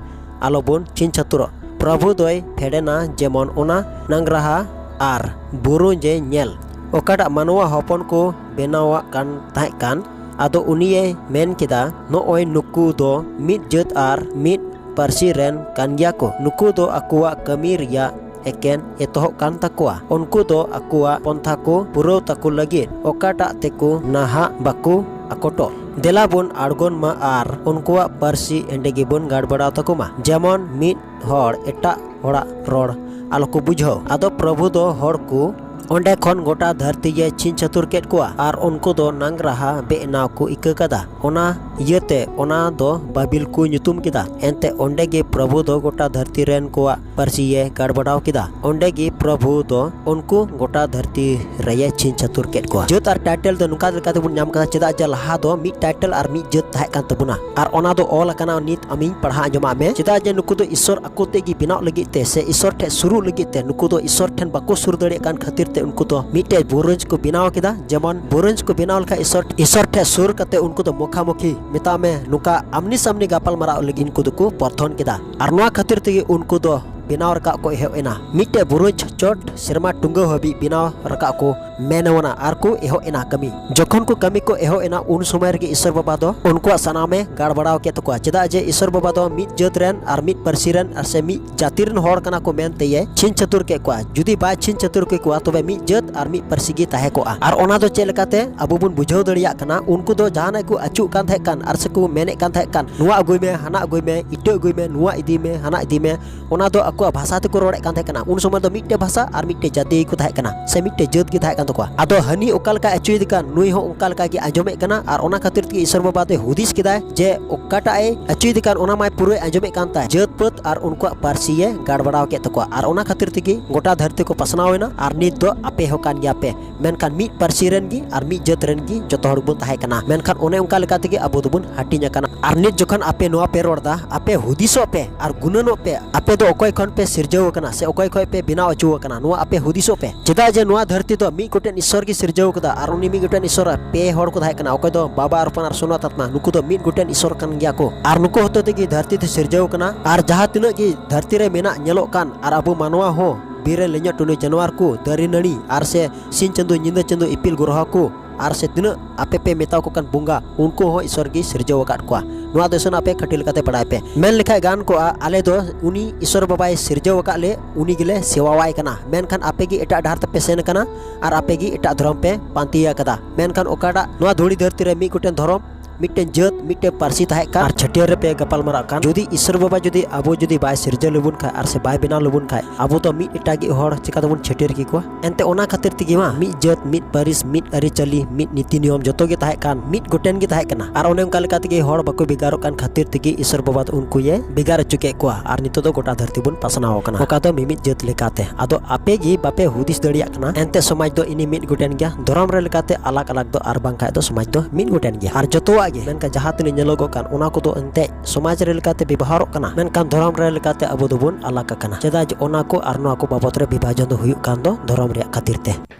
ᱟᱞᱚᱵᱚᱱ ᱪᱷᱤᱝ ᱪᱷᱟᱹᱛᱩᱨᱚᱜ᱾ ᱯᱨᱚᱵᱷᱩ ᱫᱚᱭ ᱯᱷᱮᱰᱮᱱᱟ ᱡᱮᱢᱚᱱ ᱚᱱᱟ ᱱᱟᱝᱨᱟᱦᱟ ᱟᱨ ᱵᱩᱨᱩᱡᱽ ᱮ ᱧᱮᱞ, ᱚᱠᱟᱴᱟᱜ ᱢᱟᱱᱣᱟ ᱦᱚᱯᱚᱱ ᱠᱚ ᱵᱮᱱᱟᱣᱟᱜ ᱠᱟᱱ ᱛᱟᱦᱮᱸ ᱠᱟᱱ᱾ ᱟᱫᱚ ᱩᱱᱤᱭᱮ ᱢᱮᱱ ᱠᱮᱫᱟ, ᱱᱚᱜᱼᱚᱭ ᱱᱩᱠᱩ ᱫᱚ ᱢᱤᱫ ᱡᱟᱹᱛ ᱟᱨ ᱢᱤᱫ ᱯᱟᱹᱨᱥᱤ ᱨᱮᱱ ᱠᱟᱱ ᱜᱮᱭᱟ ᱠᱚ᱾ ᱱᱩᱠᱩ ᱫᱚ ᱟᱠᱚᱣᱟᱜ ᱠᱟᱹᱢᱤ ᱨᱮᱭᱟᱜ ᱮᱠᱮᱱ ᱮᱛᱚᱦᱚᱵ ᱠᱟᱱ ᱛᱟᱠᱚᱣᱟ᱾ ᱩᱱᱠᱩ ᱫᱚ ᱟᱠᱚᱣᱟᱜ ᱯᱚᱱᱛᱷᱟ ᱠᱚ ᱯᱩᱨᱟᱹᱣ ᱛᱟᱠᱚ ᱞᱟᱹᱜᱤᱫ ᱚᱠᱟᱴᱟᱜ ᱛᱮᱠᱚ ᱱᱟᱦᱟᱜ ᱵᱟᱠᱚ ᱟᱠᱚᱴᱚᱜ᱾ ᱫᱮᱞᱟ ᱵᱚᱱ ᱟᱬᱜᱚᱱ ᱢᱟ ᱟᱨ ᱩᱱᱠᱩᱣᱟᱜ ᱯᱟᱹᱨᱥᱤ ᱮᱸᱰᱮ ᱜᱮᱵᱚᱱ ᱜᱟᱲᱵᱟᱲᱟᱣ ᱛᱟᱠᱚ ᱢᱟ, ᱡᱮᱢᱚᱱ ᱢᱤᱫ ᱦᱚᱲ ᱮᱴᱟᱜ ᱦᱚᱲᱟᱜ ᱨᱚᱲ ᱟᱞᱚ ᱠᱚ ᱵᱩᱡᱷᱟᱹᱣ᱾ ᱟᱫᱚ ᱯᱨᱚᱵᱷᱩ ᱫᱚ ᱦᱚᱲ ᱠᱚ ᱚᱸᱰᱮ ᱠᱷᱚᱱ ᱜᱚᱴᱟ ᱫᱷᱟᱹᱨᱛᱤ ᱜᱮ ᱪᱷᱤᱝ ᱪᱷᱟᱹᱛᱩᱨ ᱠᱮᱫ ᱠᱚᱣᱟ, ᱟᱨ ᱩᱱᱠᱩ ᱫᱚ ᱱᱟᱝᱨᱟᱦᱟ ᱵᱮᱱᱟᱣ ᱠᱚ ᱤᱠᱟᱹ ᱠᱟᱫᱟ᱾ ᱚᱱᱟ ᱤᱭᱟᱹᱛᱮ ᱚᱱᱟ ᱫᱚ ᱵᱟᱵᱤᱞ ᱠᱚ ᱧᱩᱛᱩᱢ ᱠᱮᱫᱟ᱾ ᱮᱱᱛᱮ ᱚᱸᱰᱮ ᱜᱮ ᱯᱨᱚᱵᱷᱩ ᱫᱚ ᱜᱚᱴᱟ ᱫᱷᱟᱹᱨᱛᱤ ᱨᱮᱱ ᱠᱚᱣᱟᱜ ᱯᱟᱹᱨᱥᱤᱭᱮ ᱜᱟᱲᱵᱟᱲᱟᱣ ᱠᱮᱫᱟ᱾ ᱚᱸᱰᱮ ᱜᱮ ᱯᱨᱚᱵᱷᱩ ᱫᱚ ᱩᱱᱠᱩ ᱜᱚᱴᱟ ᱫᱷᱟᱹᱨᱛᱤ ᱨᱮᱭᱮ ᱪᱷᱤᱝ ᱪᱷᱟᱹᱛᱩᱨ ᱠᱮᱫ ᱠᱚᱣᱟ᱾ ᱡᱟᱹᱛ ᱟᱨ ᱴᱟᱭᱴᱮᱞ ᱫᱚ ᱱᱚᱝᱠᱟ ᱞᱮᱠᱟᱛᱮ ᱵᱚᱱ ᱧᱟᱢ ᱠᱟᱫᱟ, ᱪᱮᱫᱟᱜ ᱡᱮ ᱞᱟᱦᱟ ᱫᱚ ᱢᱤᱫ ᱴᱟᱭᱴᱮᱞ ᱟᱨ ᱢᱤᱫ ᱡᱟᱹᱛ ᱛᱟᱦᱮᱸ ᱠᱟᱱ ᱛᱟᱵᱚᱱᱟ, ᱟᱨ ᱚᱱᱟ ᱫᱚ ᱚᱞ ᱟᱠᱟᱱᱟ, ᱱᱤᱛ ᱟᱢᱤᱧ ᱯᱟᱲᱦᱟᱣ ᱟᱸᱡᱚᱢᱟᱜ ᱢᱮ᱾ ᱪᱮᱫᱟᱜ ᱡᱮ ᱱᱩᱠᱩ ᱫᱚ ᱤᱥᱚᱨ ᱟᱠᱚ ᱛᱮᱜᱮ ᱵᱮᱱᱟᱣ ᱞᱟᱹᱜᱤᱫ ᱛᱮ ᱥᱮ ᱤᱥᱚᱨ ᱴᱷᱮᱱ ᱥᱩᱨᱩᱜ ᱞᱟᱹᱜᱤᱫ ᱛᱮ ᱱᱩᱠᱩ ᱫᱚ ᱤᱥᱚᱨ ᱴᱷᱮᱱ ᱵᱟᱠᱚ ᱥᱩᱨ ᱫᱟᱲᱮᱭᱟᱜ ᱠᱟᱱ ᱠᱷᱟᱹᱛᱤᱨ ᱛᱮ ᱩᱱᱠᱩ ᱫᱚ ᱢᱤᱫᱴᱮᱡ ᱵᱩᱨᱩᱡᱽ ᱠᱚ ᱵᱮᱱᱟᱣ ᱠᱮᱫᱟ᱾ ᱡᱮᱢᱚᱱ ᱵᱩᱨᱩᱡᱽ ᱠᱚ ᱵᱮᱱᱟᱣ ᱞᱮᱠᱷᱟᱱ ᱤᱥᱚᱨ, ᱤᱥᱚᱨ ᱴᱷᱮᱱ ᱥᱩᱨ ᱠᱟᱛᱮ ᱩᱱᱠᱩ ᱫᱚ ᱢᱩᱠᱷᱟᱢᱩᱠᱷᱤ, ᱢᱮᱛᱟᱜ ᱢᱮ, ᱱᱚᱝᱠᱟ ᱟᱢᱱᱤ ᱥᱟᱢᱱᱤ ᱜᱟᱯᱟᱞ ᱢᱟᱨᱟᱣ ᱞᱟᱹᱜᱤᱫ ᱩᱱᱠᱩ ᱫᱚᱠᱚ ᱯᱨᱟᱨᱛᱷᱚᱱ ᱠᱮᱫᱟ᱾ ᱟᱨ ᱱᱚᱣᱟ ᱠᱷᱟᱹᱛᱤᱨ ᱛᱮᱜᱮ ᱩᱱᱠᱩ ᱫᱚ ᱵᱮᱱᱟᱣ ᱨᱟᱠᱟᱵ ᱠᱚ ᱮᱦᱚᱵ ᱮᱱᱟ᱾ ᱢᱤᱫᱴᱮᱡ ᱵᱩᱨᱩᱡᱽ ᱪᱚᱴ ᱥᱮᱨᱢᱟ ᱴᱩᱸᱜᱟᱹᱣ ᱦᱟᱹᱵᱤᱡ ᱵᱮᱱᱟᱣ ᱨᱟᱠᱟᱵ ᱠᱚ ᱢᱮᱱᱣᱟᱱᱟ ᱟᱨ ᱠᱚ ᱮᱦᱚᱵ ᱮᱱᱟ ᱠᱟᱹᱢᱤ᱾ ᱡᱚᱠᱷᱚᱱ ᱠᱚ ᱠᱟᱹᱢᱤ ᱠᱚ ᱮᱦᱚᱵ ᱮᱱᱟ, ᱩᱱ ᱥᱚᱢᱚᱭ ᱨᱮᱜᱮ ᱤᱥᱚᱨ ᱵᱟᱵᱟ ᱫᱚ ᱩᱱᱠᱩᱣᱟᱜ ᱥᱟᱱᱟᱢᱮ ᱜᱟᱲᱵᱟᱲᱟᱣ ᱠᱮᱫ ᱛᱟᱠᱚᱣᱟ᱾ ᱪᱮᱫᱟᱜ ᱡᱮ ᱤᱥᱚᱨ ᱵᱟᱵᱟ ᱫᱚ ᱢᱤᱫ ᱡᱟᱹᱛ ᱨᱮᱱ ᱟᱨ ᱢᱤᱫ ᱯᱟᱹᱨᱥᱤ ᱨᱮᱱ ᱟᱨ ᱥᱮ ᱢᱤᱫ ᱡᱟᱹᱛᱤ ᱨᱮᱱ ᱦᱚᱲ ᱠᱟᱱᱟ ᱠᱚ ᱢᱮᱱᱛᱮᱭᱮ ᱪᱷᱤᱝ ᱪᱷᱟᱹᱛᱩᱨ ᱠᱮᱫ ᱠᱚᱣᱟ᱾ ᱡᱩᱫᱤ ᱵᱟᱭ ᱪᱷᱤᱝ ᱪᱷᱟᱹᱛᱩᱨ ᱠᱮᱫ ᱠᱚᱣᱟ, ᱛᱚᱵᱮ ᱢᱤᱫ ᱡᱟᱹᱛ ᱟᱨ ᱢᱤᱫ ᱯᱟᱹᱨᱥᱤ ᱜᱮ ᱛᱟᱦᱮᱸ ᱠᱚᱜᱼᱟ᱾ ᱟᱨ ᱚᱱᱟ ᱫᱚ ᱪᱮᱫ ᱞᱮᱠᱟᱛᱮ ᱟᱵᱚ ᱵᱚᱱ ᱵᱩᱡᱷᱟᱹᱣ ᱫᱟᱲᱮᱭᱟᱜ ᱠᱟᱱᱟ? ᱩᱱᱠᱩ ᱫᱚ ᱡᱟᱦᱟᱱᱟᱜ ᱠᱚ ᱟᱹᱪᱩᱜ ᱠᱟᱱ ᱛᱟᱦᱮᱸ ᱠᱟᱱ ᱟᱨ ᱥᱮᱠᱚ ᱢᱮᱱᱮᱫ ᱠᱟᱱ ᱛᱟᱦᱮᱸ ᱠᱟᱱ, "ᱱᱚᱣᱟ ᱟᱹᱜᱩᱭ ᱢᱮ, ᱦᱟᱱᱟ ᱟᱹᱜᱩᱭ ᱢᱮ, ᱤᱴᱟᱹ ᱟᱹᱜᱩᱭ ᱢᱮ, ᱱᱚᱣᱟ ᱤᱫᱤ ᱢᱮ, ᱦᱟᱱᱟ ᱤᱫᱤ ᱢᱮ", ᱚᱱᱟ ᱫᱚ ᱟᱠᱚᱣᱟᱜ ᱵᱷᱟᱥᱟ ᱛᱮᱠᱚ ᱨᱚᱲᱮᱫ ᱠᱟᱱ ᱛᱟᱦᱮᱸ ᱠᱟᱱᱟ᱾ ᱩᱱ ᱥᱚᱢᱚᱭ ᱫᱚ ᱢᱤᱫᱴᱮᱡ ᱵᱷᱟᱥᱟ ᱟᱨ ᱢᱤᱫᱴᱮᱡ ᱡᱟᱹᱛᱤ ᱜᱮᱠᱚ ᱛᱟᱦᱮᱸ ᱠᱟᱱᱟ, ᱥᱮ ᱢᱤᱫᱴᱮᱡ ᱡᱟᱹᱛ ᱜᱮ ᱛᱟᱦᱮᱸ ᱠᱟᱱ ᱛᱟᱠᱚᱣᱟ᱾ ᱟᱫᱚ ᱦᱟᱹᱱᱤ ᱚᱠᱟ ᱞᱮᱠᱟᱭ ᱟᱹᱪᱩᱭᱮᱫ ᱠᱟᱱ, ᱱᱩᱭ ᱦᱚᱸ ᱚᱱᱠᱟ ᱞᱮᱠᱟ ᱜᱮ ᱟᱸᱡᱚᱢᱮᱫ ᱠᱟᱱᱟ, ᱟᱨ ᱚᱱᱟ ᱠᱷᱟᱹᱛᱤᱨ ᱛᱮᱜᱮ ᱤᱥᱚᱨ ᱵᱟᱵᱟ ᱫᱚᱭ ᱦᱩᱫᱤᱥ ᱠᱮᱫᱟᱭ ᱡᱮ ᱚᱠᱟᱴᱟᱜ ᱮ ᱟᱹᱪᱩᱭᱮᱫ ᱠᱟᱱ, ᱚᱱᱟ ᱢᱟᱭ ᱯᱩᱨᱟᱹᱭ ᱟᱸᱡᱚᱢᱮᱫ ᱠᱟᱱ ᱛᱟᱭ, ᱡᱟᱹᱛ ᱯᱟᱹᱛ ᱟᱨ ᱩᱱᱠᱩᱣᱟᱜ ᱯᱟᱹᱨᱥᱤ ᱮ ᱜᱟᱲᱵᱟᱲᱟᱣ ᱠᱮᱫ ᱛᱟᱠᱚᱣᱟ᱾ ᱟᱨ ᱚᱱᱟ ᱠᱷᱟᱹᱛᱤᱨ ᱛᱮᱜᱮ ᱜᱚᱴᱟ ᱫᱷᱟᱹᱨᱛᱤ ᱠᱚ ᱯᱟᱥᱱᱟᱣ ᱮᱱᱟ, ᱟᱨ ᱱᱤᱛ ᱫᱚ ᱟᱯᱮ ᱦᱚᱸ ᱠᱟᱱ ᱜᱮᱭᱟ ᱯᱮ᱾ ᱢᱮᱱᱠᱷᱟᱱ ᱢᱤᱫ ᱯᱟᱹᱨᱥᱤ ᱨᱮᱱ ᱜᱮ ᱟᱨ ᱢᱤᱫ ᱡᱟᱹᱛ ᱨᱮᱱ ᱜᱮ ᱡᱚᱛᱚ ᱦᱚᱲ ᱵᱚᱱ ᱛᱟᱦᱮᱸ ᱠᱟᱱᱟ᱾ ᱢᱮᱱᱠᱷᱟᱱ ᱚᱱᱮ ᱚᱱᱠᱟ ᱞᱮᱠᱟ ᱛᱮᱜᱮ ᱟᱵᱚ ᱫᱚᱵᱚᱱ ᱦᱟᱹᱴᱤᱧ ᱟᱠᱟᱱᱟ᱾ ᱟᱨ ᱱᱤᱛ ᱡᱚᱠᱷᱚᱱ ᱟᱯᱮ ᱱᱚᱣᱟ ᱯᱮ ᱨᱚᱲ ᱮᱫᱟ, ᱟᱯᱮ ᱦᱩᱫᱤᱥᱚᱜ ᱯᱮ ᱟᱨ ᱜᱩᱱᱟᱹᱱᱚᱜ ᱯᱮ, ᱟᱯᱮ ᱫᱚ ᱚᱠᱚᱭ ᱠᱷᱚᱱ ᱯᱮ ᱥᱤᱨᱡᱟᱹᱣ ᱟᱠᱟᱱᱟ ᱥᱮ ᱚᱠᱚᱭ ᱠᱷᱚᱱ ᱯᱮ ᱵᱮᱱᱟᱣ ᱦᱚᱪᱚ ᱟᱠᱟᱱᱟ, ᱱᱚᱣᱟ ᱟᱯᱮ ᱦᱩᱫᱤᱥᱚᱜ ᱯᱮ᱾ ᱪᱮᱫᱟᱜ ᱡᱮ ᱱᱚᱣᱟ ᱫᱷᱟᱹᱨᱛᱤ ᱫᱚ ᱢᱤᱫ ᱜᱚᱴᱮᱱ ᱤᱥᱚᱨ ᱜᱮ ᱥᱤᱨᱡᱟᱹᱣ ᱟᱠᱟᱫᱟ, ᱟᱨ ᱩᱱᱤ ᱢᱤᱫ ᱜᱚᱴᱮᱱ ᱤᱥᱚᱨ ᱯᱮ ᱦᱚᱲ ᱠᱚ ᱛᱟᱦᱮᱸ ᱠᱟᱱᱟ, ᱚᱠᱚᱭ ᱫᱚ ᱵᱟᱵᱟ ᱨᱚᱯᱚᱱ ᱟᱨ ᱥᱚᱱᱚᱛ ᱟᱛᱢᱟ, ᱱᱩᱠᱩ ᱫᱚ ᱢᱤᱫ ᱜᱚᱴᱮᱱ ᱤᱥᱚᱨ ᱠᱟᱱ ᱜᱮᱭᱟ ᱠᱚ᱾ ᱟᱨ ᱱᱩᱠᱩ ᱦᱚᱛᱮ ᱛᱮᱜᱮ ᱫᱷᱟᱹᱨᱛᱤ ᱫᱚ ᱥᱤᱨᱡᱟᱹᱣ ᱟᱠᱟᱱᱟ᱾ ᱟᱨ ᱡᱟᱦᱟᱸ ᱛᱤᱱᱟᱹᱜ ᱜᱮ ᱫᱷᱟᱹᱨᱛᱤ ᱨᱮ ᱢᱮᱱᱟᱜ ᱧᱮᱞᱚᱜ ᱠᱟᱱ, ᱟᱨ ᱟᱵᱚ ᱢᱟᱱᱣᱟ ᱦᱚᱸ, ᱵᱤᱨ ᱨᱮ ᱞᱮᱧᱚᱜ ᱴᱩᱱᱩ ᱡᱟᱱᱣᱟᱨ ᱠᱚ, ᱫᱟᱨᱮ ᱱᱟᱹᱲᱤ, ᱟᱨ ᱥᱮ ᱥᱤᱧ ᱪᱟᱸᱫᱚ, ᱧᱤᱫᱟᱹ ᱪᱟᱸᱫᱚ, ᱤᱯᱤᱞ ᱜᱨᱚᱦᱚ ᱠᱚ, ᱟᱨ ᱥᱮ ᱛᱤᱱᱟᱹᱜ ᱟᱯᱮ ᱯᱮ ᱢᱮᱛᱟ ᱠᱚ ᱠᱟᱱ ᱵᱚᱸᱜᱟ, ᱩᱱᱠᱩ ᱦᱚᱸ ᱤᱥᱚᱨ ᱜᱮ ᱥᱤᱨᱡᱟᱹᱣ ᱟᱠᱟᱫ ᱠᱚᱣᱟ᱾ ᱱᱚᱣᱟ ᱫᱚ ᱤᱥᱚᱨ ᱟᱯᱮ ᱠᱷᱟᱹᱴᱤ ᱞᱮᱠᱟᱛᱮ ᱵᱟᱲᱟᱭ ᱯᱮ᱾ ᱢᱮᱱ ᱞᱮᱠᱷᱟᱡ ᱜᱟᱱ ᱠᱚᱜᱼᱟ, ᱟᱞᱮ ᱫᱚ ᱩᱱᱤ ᱤᱥᱚᱨ ᱵᱟᱵᱟᱭ ᱥᱤᱨᱡᱟᱹᱣ ᱟᱠᱟᱫ ᱞᱮ, ᱩᱱᱤ ᱜᱮᱞᱮ ᱥᱮᱣᱟᱣᱟᱭ ᱠᱟᱱᱟ᱾ ᱢᱮᱱᱠᱷᱟᱱ ᱟᱯᱮ ᱜᱮ ᱮᱴᱟᱜ ᱰᱟᱦᱟᱨ ᱛᱮᱯᱮ ᱥᱮᱱ ᱟᱠᱟᱱᱟ ᱟᱨ ᱟᱯᱮ ᱜᱮ ᱮᱴᱟᱜ ᱫᱷᱚᱨᱚᱢ ᱯᱮ ᱯᱟᱱᱛᱮᱭᱟ ᱟᱠᱟᱫᱟ᱾ ᱢᱮᱱᱠᱷᱟᱱ ᱚᱠᱟᱴᱟᱜ ᱱᱚᱣᱟ ᱫᱷᱩᱲᱤ ᱫᱷᱟᱹᱨᱛᱤ ᱨᱮ ᱢᱤᱫ ᱜᱚᱴᱮᱱ ᱫᱷᱚᱨᱚᱢ, ᱢᱤᱫᱴᱮᱱ ᱡᱟᱹᱛ, ᱢᱤᱫᱴᱮᱱ ᱯᱟᱹᱨᱥᱤ ᱛᱟᱦᱮᱸ ᱠᱟᱱ, ᱟᱨ ᱪᱷᱟᱹᱴᱭᱟᱹᱨ ᱨᱮᱯᱮ ᱜᱟᱯᱟᱞ ᱢᱟᱨᱟᱜ ᱠᱟᱱ, ᱡᱩᱫᱤ ᱤᱥᱚᱨ ᱵᱟᱵᱟ ᱡᱩᱫᱤ ᱟᱵᱚ ᱡᱩᱫᱤ ᱵᱟᱭ ᱥᱤᱨᱡᱟᱹᱣ ᱞᱮᱵᱚᱱ ᱠᱷᱟᱡ ᱟᱨ ᱥᱮ ᱵᱟᱭ ᱵᱮᱱᱟᱣ ᱞᱮᱵᱚᱱ ᱠᱷᱟᱡ, ᱟᱵᱚ ᱫᱚ ᱢᱤᱫ ᱮᱴᱟᱜᱤᱡ ᱦᱚᱲ ᱪᱤᱠᱟ ᱛᱮᱵᱚᱱ ᱪᱷᱟᱹᱴᱭᱟᱹᱨ ᱠᱮᱠᱚᱣᱟ? ᱮᱱᱛᱮ ᱚᱱᱟ ᱠᱷᱟᱹᱛᱤᱨ ᱛᱮᱜᱮ ᱢᱟ ᱢᱤᱫ ᱡᱟᱹᱛ, ᱢᱤᱫ ᱯᱟᱹᱨᱤᱥ, ᱢᱤᱫ ᱟᱹᱨᱤᱪᱟᱹᱞᱤ, ᱢᱤᱫ ᱱᱤᱛᱤ ᱱᱤᱭᱚᱢ ᱡᱚᱛᱚ ᱜᱮ ᱛᱟᱦᱮᱸ ᱠᱟᱱ, ᱢᱤᱫ ᱜᱚᱴᱮᱱ ᱜᱮ ᱛᱟᱦᱮᱸ ᱠᱟᱱᱟ᱾ ᱟᱨ ᱚᱱᱮ ᱚᱱᱠᱟ ᱞᱮᱠᱟ ᱛᱮᱜᱮ ᱦᱚᱲ ᱵᱟᱠᱚ ᱵᱷᱮᱜᱟᱨᱚᱜ ᱠᱟᱱ ᱠᱷᱟᱹᱛᱤᱨ ᱛᱮᱜᱮ ᱤᱥᱚᱨ ᱵᱟᱵᱟ ᱫᱚ ᱩᱱᱠᱩᱭᱮ ᱵᱷᱮᱜᱟᱨ ᱦᱚᱪᱚ ᱠᱮᱫ ᱠᱚᱣᱟ᱾ ᱟᱨ ᱱᱤᱛᱚᱜ ᱫᱚ ᱜᱚᱴᱟ ᱫᱷᱟᱹᱨᱛᱤ ᱵᱚᱱ ᱯᱟᱥᱱᱟᱣ ᱟᱠᱟᱱᱟ, ᱚᱠᱟ ᱫᱚ ᱢᱤᱢᱤᱫ ᱡᱟᱹᱛ ᱞᱮᱠᱟᱛᱮ᱾ ᱟᱫᱚ ᱟᱯᱮ ᱜᱮ ᱵᱟᱯᱮ ᱦᱩᱫᱤᱥ ᱫᱟᱲᱮᱭᱟᱜ ᱠᱟᱱᱟ, ᱮᱱᱛᱮ ᱥᱚᱢᱟᱡᱽ ᱫᱚ ᱤᱱᱤ ᱢᱤᱫ ᱜᱚᱴᱮᱱ ᱜᱮᱭᱟ, ᱫᱷᱚᱨᱚᱢ ᱨᱮ ᱞᱮᱠᱟᱛᱮ ᱟᱞᱟᱜᱽ ᱟᱞᱟᱜᱽ ᱫᱚ ᱟᱨ ᱵᱟᱝᱠᱷᱟᱡ ᱫᱚ ᱥᱚᱢᱟᱡᱽ ᱫᱚ ᱢᱤᱫ ᱜᱚᱴᱮᱱ ᱜᱮᱭᱟ᱾ ᱟᱨ ᱡᱚᱛᱚᱣᱟᱜ ᱜᱮ, ᱢᱮᱱᱠᱷᱟᱱ ᱡᱟᱦᱟᱸ ᱛᱤᱱᱟᱹᱜ ᱧᱮᱞᱚᱜᱚᱜ ᱠᱟᱱ, ᱚᱱᱟ ᱠᱚᱫᱚ ᱮᱱᱛᱮᱡ ᱥᱚᱢᱟᱡᱽ ᱨᱮ ᱞᱮᱠᱟᱛᱮ ᱵᱮᱵᱚᱦᱟᱨᱚᱜ ᱠᱟᱱᱟ, ᱢᱮᱱᱠᱷᱟᱱ ᱫᱷᱚᱨᱚᱢ ᱨᱮ ᱞᱮᱠᱟᱛᱮ ᱟᱵᱚ ᱫᱚᱵᱚᱱ ᱟᱞᱟᱜᱽ ᱟᱠᱟᱱᱟ᱾ ᱪᱮᱫᱟᱜ ᱡᱮ ᱚᱱᱟ ᱠᱚ ᱟᱨ ᱱᱚᱣᱟ ᱠᱚ ᱵᱟᱵᱚᱛ ᱨᱮ ᱵᱤᱵᱷᱟᱡᱚᱱ ᱫᱚ ᱦᱩᱭᱩᱜ ᱠᱟᱱ ᱫᱚ ᱫᱷᱚᱨᱚᱢ ᱨᱮᱭᱟᱜ ᱠᱷᱟᱹᱛᱤᱨ ᱛᱮ᱾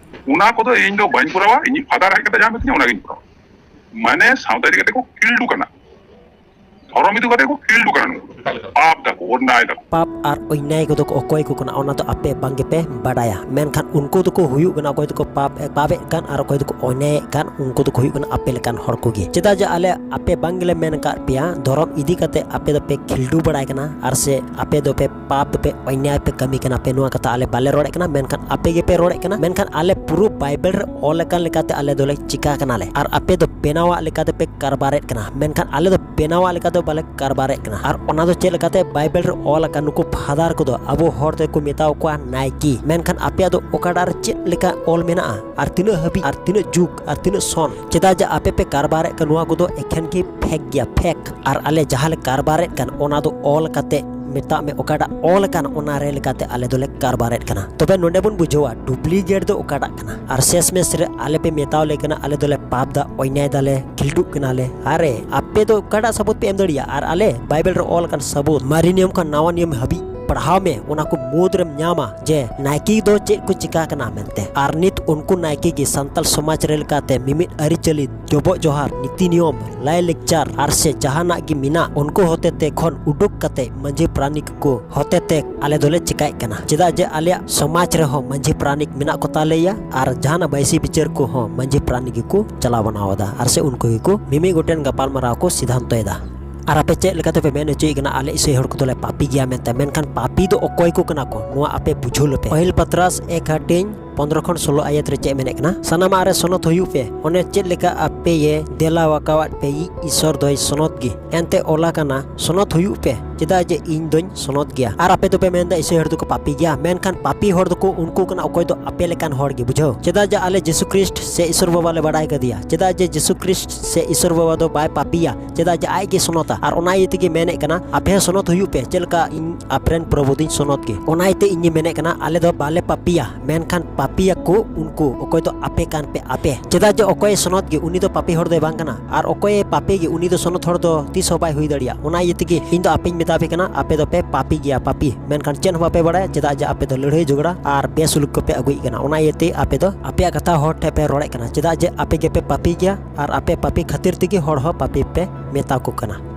ᱚᱱᱟ ᱠᱚᱫᱚ ᱤᱧ ᱫᱚ ᱵᱟᱹᱧ ᱠᱚᱨᱟᱣᱟ᱾ ᱤᱧᱤᱡ ᱯᱷᱟᱫᱟᱨ ᱦᱮᱡ ᱠᱟᱛᱮ ᱡᱟᱦᱟᱸ ᱢᱤᱛᱟᱹᱧᱟ, ᱚᱱᱟᱜᱤᱧ ᱠᱚᱨᱟᱣᱟ᱾ ᱢᱟᱱᱮ ᱥᱟᱶᱛᱟ ᱤᱫᱤ ᱠᱟᱛᱮ ᱠᱚ ᱠᱷᱤᱞᱰᱩ ᱠᱟᱱᱟ, ᱫᱷᱚᱨᱚᱢ ᱤᱫᱤ ᱠᱟᱛᱮ ᱠᱚ ᱠᱷᱤᱞᱰᱩ ᱠᱟᱱᱟ᱾ ᱱᱩᱠᱩ ᱯᱟᱯ ᱫᱟᱠᱚ, ᱚᱱᱱᱟᱭ ᱫᱟᱠᱚ᱾ ᱯᱟᱯ ᱟᱨ ᱚᱱᱱᱟᱭ ᱠᱚᱫᱚ ᱠᱚ ᱚᱠᱚᱭ ᱠᱚ ᱠᱟᱱᱟ, ᱚᱱᱟ ᱫᱚ ᱟᱯᱮ ᱵᱟᱝ ᱜᱮᱯᱮ ᱵᱟᱰᱟᱭᱟ᱾ ᱢᱮᱱᱠᱷᱟᱱ ᱩᱱᱠᱩ ᱫᱚᱠᱚ ᱦᱩᱭᱩᱜ ᱠᱟᱱᱟ, ᱚᱠᱚᱭ ᱫᱚᱠᱚ ᱯᱟᱯ, ᱯᱟᱯᱮᱫ ᱠᱟᱱ ᱟᱨ ᱚᱠᱚᱭ ᱫᱚᱠᱚ ᱚᱱᱱᱟᱭᱮᱫ ᱠᱟᱱ, ᱩᱱᱠᱩ ᱫᱚᱠᱚ ᱦᱩᱭᱩᱜ ᱠᱟᱱᱟ ᱟᱯᱮ ᱞᱮᱠᱟᱱ ᱦᱚᱲ ᱠᱚᱜᱮ᱾ ᱪᱮᱫᱟᱜ ᱡᱮ ᱟᱞᱮ ᱟᱯᱮ ᱵᱟᱝ ᱜᱮᱞᱮ ᱢᱮᱱ ᱟᱠᱟᱫ ᱯᱮᱭᱟ, ᱫᱷᱚᱨᱚᱢ ᱤᱫᱤ ᱠᱟᱛᱮ ᱟᱯᱮ ᱫᱚᱯᱮ ᱠᱷᱤᱞᱰᱩ ᱵᱟᱲᱟᱭ ᱠᱟᱱᱟ, ᱟᱨ ᱥᱮ ᱟᱯᱮ ᱫᱚᱯᱮ ᱯᱟᱯ ᱫᱚᱯᱮ ᱚᱱᱱᱟᱭ ᱯᱮ ᱠᱟᱹᱢᱤ ᱠᱟᱱᱟ ᱯᱮ, ᱱᱚᱣᱟ ᱠᱟᱛᱷᱟ ᱟᱞᱮ ᱵᱟᱞᱮ ᱨᱚᱲᱮᱫ ᱠᱟᱱᱟ, ᱢᱮᱱᱠᱷᱟᱱ ᱟᱯᱮ ᱜᱮᱯᱮ ᱨᱚᱲᱮᱫ ᱠᱟᱱᱟ᱾ ᱢᱮᱱᱠᱷᱟᱱ ᱟᱞᱮ ᱯᱩᱨᱟᱹ ᱵᱟᱭᱵᱮᱞ ᱨᱮ ᱚᱞ ᱟᱠᱟᱱ ᱞᱮᱠᱟᱛᱮ ᱟᱞᱮ ᱫᱚᱞᱮ ᱪᱤᱠᱟ ᱠᱟᱱᱟᱞᱮ, ᱟᱨ ᱟᱯᱮ ᱫᱚ ᱵᱮᱱᱟᱣᱟᱜ ᱞᱮᱠᱟᱛᱮ ᱯᱮ ᱠᱟᱨᱵᱟᱨᱮᱫ ᱠᱟᱱᱟ, ᱢᱮᱱᱠᱷᱟᱱ ᱟᱞᱮ ᱫᱚ ᱵᱮᱱᱟᱣᱟᱜ ᱞᱮᱠᱟᱛᱮ ᱵᱟᱞᱮ ᱠᱟᱨᱵᱟᱨᱮᱫ ᱠᱟᱱᱟ᱾ ᱟᱨ ᱚᱱᱟ ᱫᱚ ᱪᱮᱫ ᱞᱮᱠᱟᱛᱮ? ᱵᱟᱭᱵᱮᱞ ᱨᱮ ᱚᱞ ᱟᱠᱟᱱ, ᱱᱩᱠᱩ ᱯᱷᱟᱫᱟᱨ ᱠᱚᱫᱚ ᱟᱵᱚ ᱦᱚᱲ ᱛᱮᱠᱚ ᱢᱮᱛᱟᱣ ᱠᱚᱣᱟ ᱱᱟᱭᱠᱮ, ᱢᱮᱱᱠᱷᱟᱱ ᱟᱯᱮᱭᱟᱜ ᱫᱚ ᱚᱠᱟᱴᱟᱜ ᱨᱮ ᱪᱮᱫ ᱞᱮᱠᱟ ᱚᱞ ᱢᱮᱱᱟᱜᱼᱟ, ᱟᱨ ᱛᱤᱱᱟᱹᱜ ᱦᱟᱹᱵᱤᱡ, ᱟᱨ ᱛᱤᱱᱟᱹᱜ ᱡᱩᱜᱽ, ᱟᱨ ᱛᱤᱱᱟᱹᱜ ᱥᱚᱱ? ᱪᱮᱫᱟᱜ ᱡᱮ ᱟᱯᱮ ᱯᱮ ᱠᱟᱨᱵᱟᱨᱮᱫ ᱠᱟᱱ, ᱱᱚᱣᱟ ᱠᱚᱫᱚ ᱮᱠᱷᱮᱱ ᱜᱮ ᱯᱷᱮᱠ ᱜᱮᱭᱟ, ᱯᱷᱮᱠ᱾ ᱟᱨ ᱟᱞᱮ ᱡᱟᱦᱟᱸ ᱞᱮ ᱠᱟᱨᱵᱟᱨᱮᱫ ᱠᱟᱱ, ᱚᱱᱟ ᱫᱚ ᱚᱞ ᱠᱟᱛᱮ, ᱢᱮᱛᱟᱜ ᱢᱮ, ᱚᱠᱟᱴᱟᱜ ᱚᱞ ᱟᱠᱟᱱ, ᱚᱱᱟ ᱨᱮ ᱞᱮᱠᱟᱛᱮ ᱟᱞᱮ ᱫᱚᱞᱮ ᱠᱟᱨᱵᱟᱨᱮᱫ ᱠᱟᱱᱟ᱾ ᱛᱚᱵᱮ ᱱᱚᱰᱮ ᱵᱚᱱ ᱵᱩᱡᱷᱟᱹᱣᱟ ᱰᱩᱯᱞᱤᱠᱮᱴ ᱫᱚ ᱚᱠᱟᱴᱟᱜ ᱠᱟᱱᱟ᱾ ᱟᱨ ᱥᱮᱥ ᱢᱮᱥ ᱨᱮ ᱟᱞᱮ ᱯᱮ ᱢᱮᱛᱟᱣ ᱞᱮ ᱠᱟᱱᱟ, ᱟᱞᱮ ᱫᱚᱞᱮ ᱯᱟᱯ ᱫᱟ, ᱚᱱᱱᱟᱭ ᱫᱟᱞᱮ, ᱠᱷᱤᱞᱰᱩᱜ ᱠᱟᱱᱟᱞᱮ᱾ ᱟᱨᱮ, ᱟᱯᱮ ᱫᱚ ᱚᱠᱟᱴᱟᱜ ᱥᱟᱹᱵᱩᱛ ᱯᱮ ᱮᱢ ᱫᱟᱲᱮᱭᱟᱜᱼᱟ? ᱟᱨ ᱟᱞᱮ ᱵᱟᱭᱵᱮᱞ ᱨᱮ ᱚᱞ ᱟᱠᱟᱱ ᱥᱟᱹᱵᱩᱛ, ᱢᱟᱨᱮ ᱱᱤᱭᱚᱢ ᱠᱷᱚᱱ ᱱᱟᱣᱟ ᱱᱤᱭᱚᱢ ᱦᱟᱹᱵᱤᱡ ᱯᱟᱲᱦᱟᱣ ᱢᱮ, ᱚᱱᱟ ᱠᱚ ᱢᱩᱫᱽ ᱨᱮᱢ ᱧᱟᱢᱟ ᱡᱮ ᱱᱟᱭᱠᱮ ᱫᱚ ᱪᱮᱫ ᱠᱚ ᱪᱤᱠᱟ ᱠᱟᱱᱟ ᱢᱮᱱᱛᱮ᱾ ᱟᱨ ᱱᱤᱛ ᱩᱱᱠᱩ ᱱᱟᱭᱠᱮ ᱜᱮ ᱥᱟᱱᱛᱟᱲ ᱥᱚᱢᱟᱡᱽ ᱨᱮ ᱞᱮᱠᱟᱛᱮ ᱢᱤᱢᱤᱫ ᱟᱹᱨᱤᱪᱟᱹᱞᱤ, ᱰᱚᱵᱚᱜ ᱡᱚᱦᱟᱨ, ᱱᱤᱛᱤ ᱱᱤᱭᱚᱢ, ᱞᱟᱭ ᱞᱮᱠᱪᱟᱨ ᱟᱨ ᱥᱮ ᱡᱟᱦᱟᱱᱟᱜ ᱜᱮ ᱢᱮᱱᱟᱜ, ᱩᱱᱠᱩ ᱦᱚᱛᱮᱛᱮ ᱠᱷᱚᱱ ᱩᱰᱩᱠ ᱠᱟᱛᱮ ᱢᱟᱹᱡᱷᱤ ᱯᱟᱨᱟᱱᱤᱠ ᱠᱚ ᱦᱚᱛᱮᱛᱮ ᱟᱞᱮ ᱫᱚᱞᱮ ᱪᱤᱠᱟᱭᱮᱫ ᱠᱟᱱᱟ᱾ ᱪᱮᱫᱟᱜ ᱡᱮ ᱟᱞᱮᱭᱟᱜ ᱥᱚᱢᱟᱡᱽ ᱨᱮᱦᱚᱸ ᱢᱟᱹᱡᱷᱤ ᱯᱟᱨᱟᱱᱤᱠ ᱢᱮᱱᱟᱜ ᱠᱚ ᱛᱟᱞᱮᱭᱟ, ᱟᱨ ᱡᱟᱦᱟᱱᱟᱜ ᱵᱟᱹᱭᱥᱤ ᱵᱤᱪᱟᱹᱨ ᱠᱚᱦᱚᱸ ᱢᱟᱹᱡᱷᱤ ᱯᱟᱨᱟᱱᱤᱠ ᱜᱮᱠᱚ ᱪᱟᱞᱟᱣ ᱵᱟᱱᱟᱣ ᱮᱫᱟ, ᱟᱨ ᱥᱮ ᱩᱱᱠᱩ ᱜᱮᱠᱚ ᱢᱤᱢᱤᱫ ᱜᱚᱴᱮᱱ ᱜᱟᱯᱟᱞᱢᱟᱨᱟᱣ ᱠᱚ ᱥᱤᱫᱷᱟᱱᱛᱚᱭᱮᱫᱟ᱾ ᱟᱨ ᱟᱯᱮ ᱪᱮᱫ ᱞᱮᱠᱟᱛᱮᱯᱮ ᱢᱮᱱ ᱦᱚᱪᱚᱭᱮᱫ ᱠᱟᱱᱟ ᱟᱞᱮ ᱤᱥᱟᱹᱭ ᱦᱚᱲ ᱠᱚᱫᱚᱞᱮ ᱯᱟᱯᱤ ᱜᱮᱭᱟ ᱢᱮᱱᱛᱮ? ᱢᱮᱱᱠᱷᱟᱱ ᱯᱟᱯᱤ ᱫᱚ ᱚᱠᱚᱭ ᱠᱚ ᱠᱟᱱᱟ ᱠᱚ, ᱱᱚᱣᱟ ᱟᱯᱮ ᱵᱩᱡᱷᱟᱹᱣ ᱞᱮᱯᱮ᱾ ᱯᱟᱹᱦᱤᱞ ᱯᱟᱛᱨᱟᱥ ᱮᱠ ᱦᱟᱹᱴᱤᱧ ᱯᱚᱱᱫᱽᱨᱚ ᱠᱷᱚᱱ ᱥᱳᱞᱳ ᱟᱭᱟᱛ ᱨᱮ ᱪᱮᱫ ᱢᱮᱱᱮᱫ ᱠᱟᱱᱟ? ᱥᱟᱱᱟᱢᱟᱜ ᱨᱮ ᱥᱚᱱᱚᱛ ᱦᱩᱭᱩᱜ ᱯᱮ, ᱚᱱᱮ ᱪᱮᱫ ᱞᱮᱠᱟ ᱟᱯᱮ ᱭᱮ ᱫᱮᱞᱟ ᱟᱠᱟᱣᱟᱫ ᱯᱮᱭᱤᱡ ᱤᱥᱚᱨ ᱫᱚᱭ ᱥᱚᱱᱚᱛ ᱜᱮ᱾ ᱮᱱᱛᱮ ᱚᱞ ᱟᱠᱟᱱᱟ, ᱥᱚᱱᱚᱛ ᱦᱩᱭᱩᱜ ᱯᱮ, ᱪᱮᱫᱟᱜ ᱡᱮ ᱤᱧ ᱫᱚᱧ ᱥᱚᱱᱚᱛ ᱜᱮᱭᱟ᱾ ᱟᱨ ᱟᱯᱮ ᱫᱚᱯᱮ ᱢᱮᱱᱫᱟ ᱤᱥᱟᱹᱭ ᱦᱚᱲ ᱫᱚᱠᱚ ᱯᱟᱯᱤ ᱜᱮᱭᱟ, ᱢᱮᱱᱠᱷᱟᱱ ᱯᱟᱯᱤ ᱦᱚᱲ ᱫᱚᱠᱚ ᱩᱱᱠᱩ ᱠᱟᱱᱟ ᱚᱠᱚᱭ ᱫᱚ ᱟᱯᱮ ᱞᱮᱠᱟᱱ ᱦᱚᱲ ᱜᱮ, ᱵᱩᱡᱷᱟᱹᱣ᱾ ᱪᱮᱫᱟᱜ ᱡᱮ ᱟᱞᱮ ᱡᱤᱥᱩ ᱠᱷᱨᱤᱥᱴ ᱥᱮ ᱤᱥᱚᱨ ᱵᱟᱵᱟ ᱞᱮ ᱵᱟᱲᱟᱭ ᱠᱟᱫᱮᱭᱟ, ᱪᱮᱫᱟᱜ ᱡᱮ ᱡᱤᱥᱩ ᱠᱷᱨᱤᱥᱴ ᱥᱮ ᱤᱥᱚᱨ ᱵᱟᱵᱟ ᱫᱚ ᱵᱟᱭ ᱯᱟᱯᱤᱭᱟ, ᱪᱮᱫᱟᱜ ᱡᱮ ᱟᱡ ᱜᱮ ᱥᱚᱱᱚᱛᱟ᱾ ᱟᱨ ᱚᱱᱟ ᱤᱭᱟᱹ ᱛᱮᱜᱮ ᱢᱮᱱᱮᱫ ᱠᱟᱱᱟ, ᱟᱯᱮ ᱦᱚᱸ ᱥᱚᱱᱚᱛ ᱦᱩᱭᱩᱜ ᱯᱮ, ᱪᱮᱫ ᱞᱮᱠᱟ ᱤᱧ ᱟᱯᱮᱨᱮᱱ ᱯᱨᱚᱵᱷᱩ ᱫᱚᱧ ᱥᱚᱱᱚᱛ ᱜᱮ᱾ ᱚᱱᱟ ᱤᱭᱟᱹᱛᱮ ᱤᱧ ᱢᱮᱱᱮᱫ ᱠᱟᱱᱟ, ᱟᱞᱮ ᱫᱚ ᱵᱟᱞᱮ ᱯᱟᱯᱤᱭᱟ, ᱢᱮᱱᱠᱷᱟᱱ ᱯᱟᱯᱤᱭᱟᱠᱚ ᱩᱱᱠᱩ ᱚᱠᱚᱭ ᱫᱚ ᱟᱯᱮ ᱠᱟᱱ ᱯᱮ ᱟᱯᱮ᱾ ᱪᱮᱫᱟᱜ ᱡᱮ ᱚᱠᱚᱭᱮ ᱥᱚᱱᱚᱛ ᱜᱮ ᱩᱱᱤ ᱫᱚ ᱯᱟᱯᱤ ᱦᱚᱲ ᱫᱚᱭ ᱵᱟᱝ ᱠᱟᱱᱟ, ᱟᱨ ᱚᱠᱚᱭᱮ ᱯᱟᱯᱤ ᱜᱮ ᱩᱱᱤ ᱫᱚ ᱥᱚᱱᱚᱛ ᱦᱚᱲ ᱫᱚ ᱛᱤᱥ ᱦᱚᱸ ᱵᱟᱭ ᱦᱩᱭ ᱫᱟᱲᱮᱭᱟᱜᱼᱟ᱾ ᱚᱱᱟ ᱤᱭᱟᱹ ᱛᱮᱜᱮ ᱤᱧ ᱫᱚ ᱟᱯᱮᱧ ᱢᱮᱛᱟ ᱯᱮ ᱠᱟᱱᱟ, ᱟᱯᱮ ᱫᱚᱯᱮ ᱯᱟᱯᱤ ᱜᱮᱭᱟ, ᱯᱟᱯᱤ᱾ ᱢᱮᱱᱠᱷᱟᱱ ᱪᱮᱫ ᱦᱚᱸ ᱵᱟᱯᱮ ᱵᱟᱲᱟᱭᱟ, ᱪᱮᱫᱟᱜ ᱡᱮ ᱟᱯᱮ ᱫᱚ ᱞᱟᱹᱲᱦᱟᱹᱭ ᱡᱷᱚᱜᱽᱲᱟ ᱟᱨ ᱵᱮᱥᱩᱞᱩᱠ ᱠᱚᱯᱮ ᱟᱹᱜᱩᱭᱮᱫ ᱠᱟᱱᱟ᱾ ᱚᱱᱟ ᱤᱭᱟᱹᱛᱮ ᱟᱯᱮ ᱫᱚ ᱟᱯᱮᱭᱟᱜ ᱠᱟᱛᱷᱟ ᱦᱚᱲ ᱴᱷᱮᱱ ᱯᱮ ᱨᱚᱲᱮᱫ ᱠᱟᱱᱟ, ᱪᱮᱫᱟᱜ ᱡᱮ ᱟᱯᱮ ᱜᱮᱯᱮ ᱯᱟᱯᱤ ᱜᱮᱭᱟ ᱟᱨ ᱟᱯᱮ ᱯᱟᱯᱤ ᱠᱷᱟᱹᱛᱤᱨ ᱛᱮᱜᱮ ᱦᱚᱲ ᱦᱚᱸ ᱯᱟᱯᱤ ᱯᱮ ᱢᱮᱛᱟ ᱠᱚ ᱠᱟᱱᱟ᱾